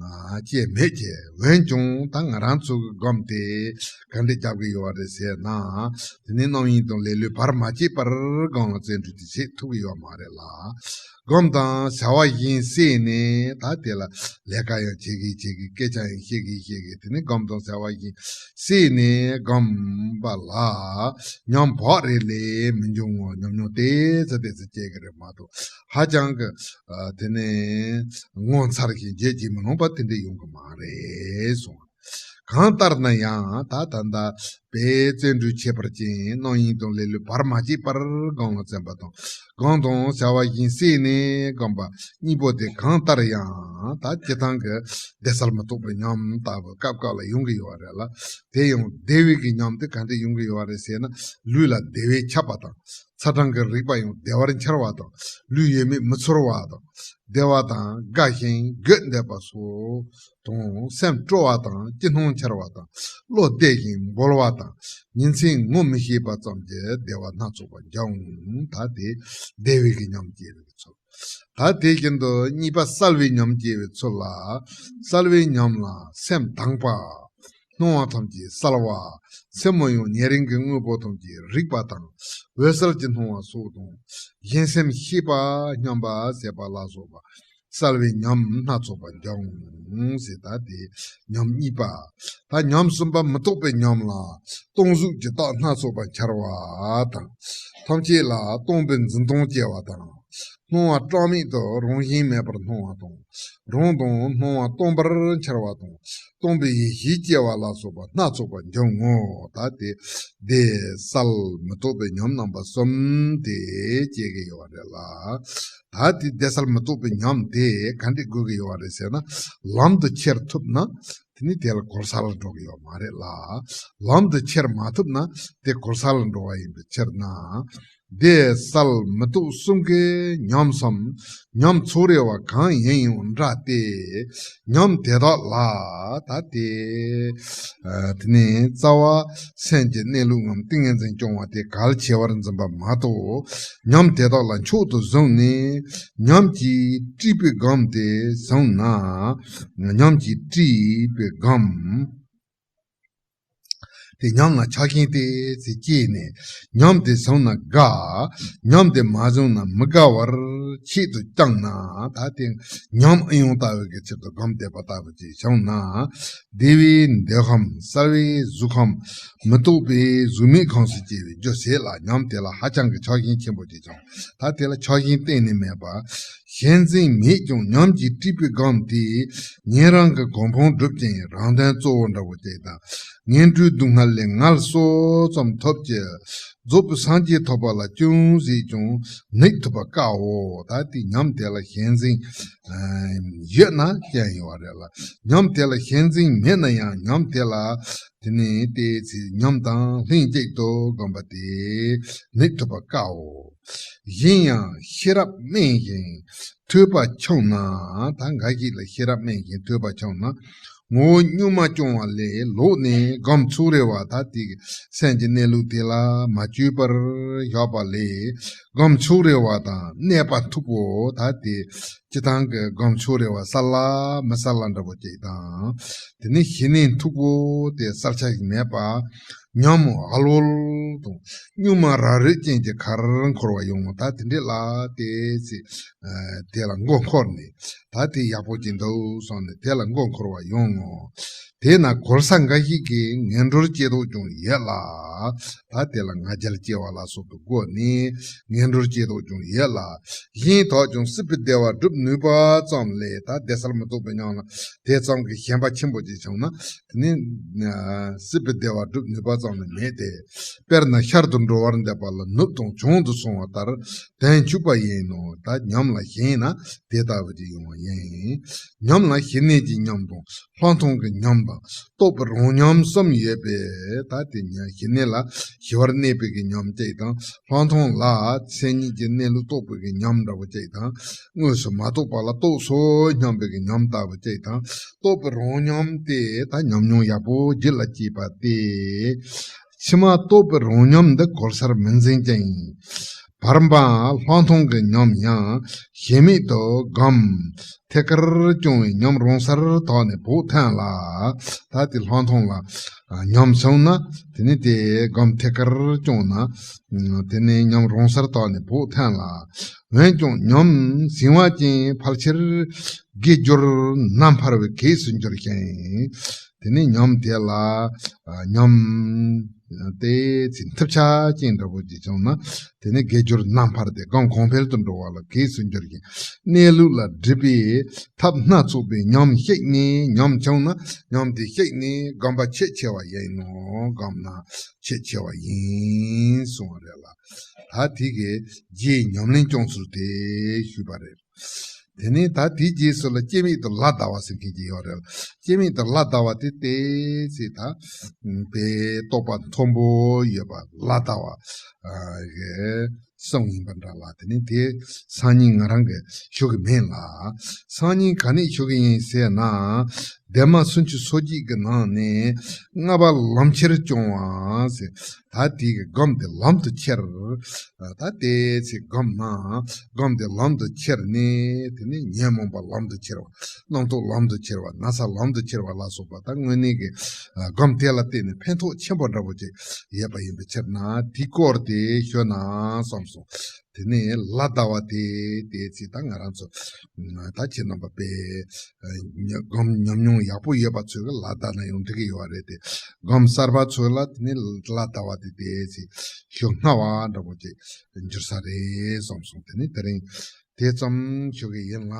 ཨ། སྐྱེ་མེད་ཀྱི། འོན་ཀྱང་ད་ང་རང་ཚོ་གི་སྒོམ་དེ་ག་འདྲས་རྒྱབ་ཀྱི་ཡོད་རེད་ཟེར་ན། དེ་ནི་རྣམ་གཡེང་དང་ལེ་ལོས་བར་མ་ཆད་པར་སྒོམ་ལ་བརྩོན་འགྲུས་དེ་བྱེད་ཐུབ་ཀྱི་ཡོད་མ་རེད་ལ། སྒོམ་དང་བྱ་བ་གཞན་བསྲེས་ནས། ད་དེ་ལ་ལས་ཀ་ཡང་བྱེད་གི་བྱེད་གི། སྐད་ཆ་ཡང་བཤད་གི་བཤད་གི། དེ་ནི་སྒོམ་དང་བྱ་བ་གཞན་བསྲེས་ནས་སྒོམ་པ་ལ་ཉམས་བག་རེ་ལས་མི་འབྱུང་ངོ་། ཉམས་མྱོང་ཏོག་ཙམ་ཏོག་ཙམ་སྐྱེ་གི་རེད་མ་གཏོགས། ཧ་ཅང་གི། ཨ། དེ་ནི་ངོ་མཚར་ཞིང་བརྗོད་ཀྱིས་མི་ལོངས་པ་དེ་འདྲས་ཡོང་གི་མ་རེད་གསུངས། གང་ལྟར་ན་ཡང་ད་ད་ལྟ་དཔེ་བརྩོན་འགྲུས་ཁྱད་པར་ཅན། རྣམ་གཡེང་དང་ལེ་ལོས་བར་མ་ཆད་པར་སྒོམ་ལ་བརྩོན་པ་དང་། སྒོམ་དང་བྱ་བ་གཞན་བསྲེས་ནས་སྒོམ་པ་གཉིས་པོ་དེ་གང་ལྟར་ཡང་ད་སྤྱིར་བཏང་གི་བདེ་གསལ་མི་རྟོག་པའི་ཉམས་ལྟ་བུ་སྐབས་སྐབས་ལ་ཡོང་གི་ཡོད་རེད་ལ། དེ་ཡང་བདེ་བའི་གི་ཉམས་དེ་ག་འདྲས་ཡོང་གི་ཡོད་རེད་ཟེར་ན། ལུས་ལ་བདེ་བས་ཁྱབ་པ་དང་། ཚ་གྲང་གི་རེག་པ་ཡང་བདེ་བར་འཆར་བ་དང་། ལུས་ཡོད་མེད་མི་ཚོར་བ་དང་། བདེ་བ་དང་དགའ་ཞིང་དགོད་འདོད་པ་སོགས་དང་། སེམས་སྤྲོ་བ་དང་སྐྱིད་སྣང་འཆར་བ་དང་། བློ་བདེ་ཞིང་འབོལ་བ་དང་། ཉིན་མཚན་ངོ་མི་ཤེས་པ་ཙམ་གྱི་བདེ་བ་སྣ་ཚོགས་པ་འབྱུང་། ད་དེ་བདེ་བའི་གི་ཉམས་སྐྱེ་བའི་ཚུལ། ད་དེ་བཞིན་དུ་གཉིས་པ་གསལ་བའི་ཉམས་སྐྱེ་བའི་ཚུལ་ལ། གསལ་བའི་ཉམས་ལ་སེམས་དྭངས་པ། སྣང་བ་ཐམས་ཅད་གསལ་བ། མཚན་མོ་ཡང་ཉེ་རིང་གི་དངོས་པོ་ཐམས་ཅད་རིག་པ་དང་འོད་གསལ་གྱི་སྣང་བ་སོགས་དང་། གཞན་སེམས་ཤེས་པ་སྙམ་པ་ཟད་པ་ལ་སོགས་པ་གསལ་བའི་ཉམས་སྣ་ཚོགས་པ་འབྱུང་ཟེར། ད་དེ་ཉམས་གཉིས་པ། ད་ཉམས་གསུམ་པ་མི་རྟོག་པའི་ཉམས་ལ་སྟོང་གཟུགས་ཀྱི་རྟགས་སྣ་ཚོགས་པ་འཆར་བ་དང་། ཐམས་ཅད་ལ་སྟོང་པའི་འཛིན་སྟངས་སྐྱེ་བ་དང་། སྣང་བ་གྲངས་མེད་དུ་རང་བཞིན་མེད་པར་སྣང་བ་དང་། རང་དང་སྣང་བ་སྟོང་པར་འཆར་བ་དང་། སྟོང་པའི་ཡེ་ཤེས་སྐྱེ་བ་ལ་སོགས་པ་སྣ་ཚོགས་པ་འབྱུང་ངོ་། ད་དེ་བདེ་གསལ་མི་རྟོག་པའི་ཉམས་རྣམ་པ་གསུམ་དེ་སྐྱེ་གི་ཡོད་རེད་ལ། ད་དེ་བདེ་གསལ་མི་རྟོག་པའི་ཉམས་དེ་ག་འདྲས་དགོས་ཀྱི་ཡོད་རེད་ཟེར་ན། ལམ་དུ་ཁྱེར་ཐུབ་ན། དེ་ནི་དེ་ལ་གོལ་ས་ལ་འགྲོ་གི་ཡོད་མ་རེད་ལ། ལམ་དུ་ཁྱེར་མ་ཐུབ་ན་དེ་གོལ་ས་ལ་འགྲོ་བ་ཡིན་པའི་ཕྱིར་ན། བདེ་གསལ་མི་རྟོག་གསུམ་གྱི་ཉམས་སམ། ཉམས་ཚོགས་རེ་བ་གང་ཡིན་ཡང་འདྲ་སྟེ། ཉམས་དེ་དག་ལ་ད་དེ། ཨ། དེ་ནས་རྩ་བ་སེམས་ཀྱི་གནས་ལུགས་ངམ་ཏིང་ངེ་འཛིན་སྐྱོང་བ་དེ་གལ་ཆེ་བར་འཛིན་པ་མ་གཏོགས། ཉམས་དེ་དག་ལ་མཆོག་ཏུ་བཟུང་ནས་ཉམས་ཀྱིས་དཀྲིས་པའི་སྒོམ་དེ་བཟུང་ན། ཉམས་ཀྱིས་དཀྲིས་པའི་སྒོམ། དེ་ཉམས་ལ་ཆགས་ཞེན་དེ་ཚེ་སྐྱེས་ནས་ཉམས་དེ་བཟུང་ན་དགའ། ཉམས་དེ་མ་བཟུང་ན་མི་དགའ་བར་ཆེད་དུ་བསྐྱངས་ན། ད་དེ་ཉམས་ཨེ་ཡོང་ལྟ་བུའི་གི་ཕྱིར་དུ་སྒོམ་བཟླས་པ་ལྟ་བུ་ཅིག་བྱུང་ན། བདེ་བའི་འདོད་ཁམས། གསལ་བའི་གཟུགས་ཁམས། མི་རྟོག་པའི་གཟུགས་མེད་ཁམས་སུ་སྐྱེ་བའི་རྒྱུ་བྱེད་ལ་ཉམས་དེ་ལ་ཧ་ཅང་གི་ཆགས་ཞེན་ཆེན་པོ་ཅིག་བྱུང་། ད་དེ་ལ་ཆགས་ཞེན་གཏན་ནས་མེད་པ། ཞེན་འཛིན་མེད་ཀྱང་ཉམས་ཀྱིས་དཀྲིས་པའི་སྒོམ་དེས་ཉན་རང་གི་གོ་འཕང་སྒྲུབ་ཅིང་རང་དོན་གཙོ་བོ་འདྲ་བོ་ཅིག་དང་། ངན་འགྲོའི་སྡུག་བསྔལ་ལས་ངལ་གསོ་ཙམ་ཐོབ་ཀྱི། རྫོགས་པའི་སངས་རྒྱས་ཐོབ་པ་ལ་ཅུང་ཟད་ཀྱང་གནོད་ཐུབ་པ་དཀའོ། ད་དེ་ཉམས་དེ་ལ་ཞེན་འཛིན་ཡོད་ན་ཅན་ཡོད་རེད་ལ། ཉམས་དེ་ལ་ཞེན་འཛིན་མེད་ན་ཡང་ཉམས་དེ་ལ། དེ་ནས་དེའི་ཚེ་ཉམས་དང་ལྷན་ཅིག་ཏུ་བསྒོམ་པ་དེ་ནི་ཐུབ་པ་དཀའོ། གཞན་ཡང་ཤེས་རབ་དམན་ཞིང་ཐོས་པ་ཆུང་ན། ད་འགའ་ཞིག་ལ་ཤེས་རབ་དམན་ཞིང་ཐོས་པ་ཆུང་ན། ངོ་བོ་གཉུག་མ་སྐྱོང་བ་ལས་ལོག་ནས་སྒོམ་ཚུགས་རེ་བ། ད་དེ་སེམས་ཀྱི་གནས་ལུགས་དེ་ལ་མ་བཅོས་པར་བཞག་པ་ལས་སྒོམ་ཚུགས་རེ་བ་དང་གནས་པ་མཐུག་པོ། ད་དེ་སྤྱི་བཏང་གི་སྒོམ་ཚུགས་རེ་བ་གསལ་ལ་མི་གསལ་ལ་འདྲ་པོ་ཅིག་དང་། དེ་ནས་ཞི་གནས་མཐུག་པོ་དེ་གསལ་ཆ་ཞིག་མེད་པ། ཉམས་ཧལ་ཧོལ་དང་གཉུག་མ་རང་རིག་ཅན་གྱི་ཁར་འཁོར་བ་ཡོང་ངོ་། ད་དེ་འདྲས་ལ་དེ་ཚེ་དེ་ལ་མགོ་འཁོར་ནས། ད་དེ་ཡག་པོ་ཅིག་འདུག་བསམ་ནས་དེ་ལ་མགོ་འཁོར་བ་ཡོང་ངོ་། དེས་ན་གོལ་ས་འགའ་ཞིག་གིས་ངན་འགྲོར་སྐྱེ་དོགས་ཀྱང་ཡོད་ལ། ད་དེ་ལ་ང་རྒྱལ་སྐྱེ་བ་ལ་སོགས་པའི་སྒོ་ནས་ངན་འགྲོར་སྐྱེ་དོགས་ཀྱང་ཡོད་ལ། གཞན་དག་ཀྱང་སྲིད་པའི་བདེ་བ་སྒྲུབ་ནུས་པ་ཙམ་ལས། ད་བདེ་གསལ་མི་རྟོག་པའི་ཉམས་ལ་དེ་ཙམ་གྱི་ཞེན་པ་ཆེན་པོ་ཅིག་བྱུང་ན། དེ་ནི་སྲིད་པའི་བདེ་བ་སྒྲུབ་ནུས་པ་ཙམ་ལས་མེད་དེ། དཔེར་ན་ཤར་དུ་འགྲོ་བར་འདོད་པ་ལ་ནུབ་དང་བྱང་དུ་སོང་བ་ལྟར་དོན་འཕྱུགས་པ་ཡིན་ནོ། ད་ཉམས་ལ་ཞེན་ན་དེ་ལྟ་བུ་ཅིག་ཡོང་བ་ཡིན། ཉམས་ལ་ཞི་གནས་ཀྱི་ཉམས་དང་ལྷག་མཐོང་གི་ཉམས་དང་རྟོགས་པའི་རང་ཉམས་གསུམ་ཡོད་པས། ད་དེ་ཉམས་ཞི་གནས་ལ་ཞི་བར་གནས་པའི་གི་ཉམས་གཅིག་དང་། ལྷག་མཐོང་ལ་སེམས་ཉིད་ཀྱི་གནས་ལུགས་རྟོགས་པའི་གི་ཉམས་འདྲ་བོ་གཅིག་དང་། དངོས་སུ་མ་རྟོགས་པ་ལ་རྟོགས་སོ་སྙམ་པའི་གི་ཉམས་ལྟ་བུ་གཅིག་དང་། རྟོགས་པའི་རང་ཉམས་དེ་ད་ཉམས་མྱོང་ཡག་པོ་རྒྱུད་ལ་སྐྱེས་པ་སྟེ། ཕྱི་མ་རྟོགས་པའི་རང་ཉམས་འདི་གོལ་སར་མི་འཛིན་ཅིང་། བར་པ་ལྷག་མཐོང་གི་ཉམས་ཡང་ཞེན་མེད་དུ་སྒོམ། ཐད་ཀར་སྐྱོང་བའི་ཉམས་རང་སར་དག་ནས་བོགས་ཐོན་ལ། ད་དེ་ལྷག་མཐོང་ལ་ཉམས་སོང་ན། དེ་ནི་དེ་སྒོམ་ཐད་ཀར་སྐྱོང་ན། དེ་ནི་ཉམས་རང་སར་དག་ནས་བོགས་ཐོན་ལ། འོན་ཀྱང་ཉམས་ཟིན་བ་ཅན་ཕལ་ཆེར་དགེ་སྦྱོར་རྣམ་འཕར་བའི་གེགས་སུ་འགྱུར་ཞིང་། དེ་ནི་ཉམས་དེ་ལ་ཉམས་དེ་ཚེ་འཐིབས་ཆགས་ཅན་འདྲ་པོ་ཅིག་བྱུང་ན། དེ་ནི་དགེ་སྦྱོར་རྣམ་འཕར་ཏེ་སྒོམ་གོང་འཕེལ་དུ་འགྲོ་བ་ལ་གེགས་སུ་འགྱུར་ཞིང་། གནས་ལུགས་ལ་སྒྲིབ་པའི་ཐབས་སྣ་ཚོགས་པའི་ཉམས་བཤིག་ནས་ཉམས་བྱུང་ན། ཉམས་དེ་བཤིག་ནས་སྒོམ་པ་ཆེད་ཆེ་བ་ཡིན་ནོ། སྒོམ་ན་ཆེད་ཆེ་བ་ཡིན་གསུངས་པ་རེད་ལ། ད་དེ་གའི་རྗེས་ཉམས་ལེན་སྐྱོང་ཚུལ་དེ་ཞུས་པ་རེད། དེ་ནས་ད་དེའི་རྗེས་སུ་ལ་སྐྱེ་མེད་དུ་ལ་བཟླ་བ་ཟེར་མཁན་ཅིག་ཡོད་རེད། སྐྱེ་མེད་དུ་ལ་བཟླ་བ་དེ་ཏོག་ཙམ་ད་དཔེ་རྟོགས་པ་མཐོན་པོ་ཡོད་པ་ལ་བཟླ་བ་གི་གསུང་ཡིན་པ་འདྲ་ལ། དེ་ནས་དེ་སང་ཉིན་ང་རང་གིས་ཞུ་གི་མིན་ལ། སང་ཉིན་ག་ནས་ཞུ་གི་ཡིན་ཟེར་ན། སྡེར་མ་སུམ་ཅུ་སོ་གཅིག་གི་ནང་ནས་ལྔ་པ་ལམ་ཁྱེར་སྐྱོང་བ་ཟེར། ད་དེ་གི་སྒོམ་དེ་ལམ་དུ་ཁྱེར། ད་ཏོག་ཙམ་སྒོམ་ན། སྒོམ་དེ་ལམ་དུ་ཁྱེར་ནས། དེ་ནས་ཉོན་མོངས་པ་ལམ་དུ་ཁྱེར་བ། རྣམ་རྟོག་ལམ་དུ་ཁྱེར་བ། ན་ཚ་ལམ་དུ་ཁྱེར་བ་ལ་སོགས་པ། ད་དངོས་གནས་ཀྱི་སྒོམ་དེ་ལ་བརྟེན་ནས་ཕན་ཐོགས་ཆེན་པོ་འདྲ་པོ་ཅིག་ཡོད་པ་ཡིན་པའི་ཕྱིར་ན། དེའི་སྐོར་དེ་ཞུ་ན་བསམ་སོང་། དེ་ནས་ལ་བཟླ་བ་དེ་ཏོག་ཙམ་ད་ང་རང་ཚོ་ད་ཁྱེད་རྣམ་པ་དཔེ་སྒོམ་ཉམས་མྱོང་ཡག་པོ་ཡོད་པ་ཚོས་ལ་བཟླ་ན་ཡང་འགྲིག་གི་ཡོད་རེད་དེ། སྒོམ་གསར་པ་ཚོས་ལ་དེ་ནས་ལ་བཟླ་བ་དེ་ཏོག་ཙམ་ཞུ་སྔ་བ་འདྲ་པོ་ཅིག་འགྱུར་ས་རེད་བསམ་སོང་། དེ་ནས་དེ་རིང་དེ་ཙམ་ཞུ་གི་ཡིན་ལ།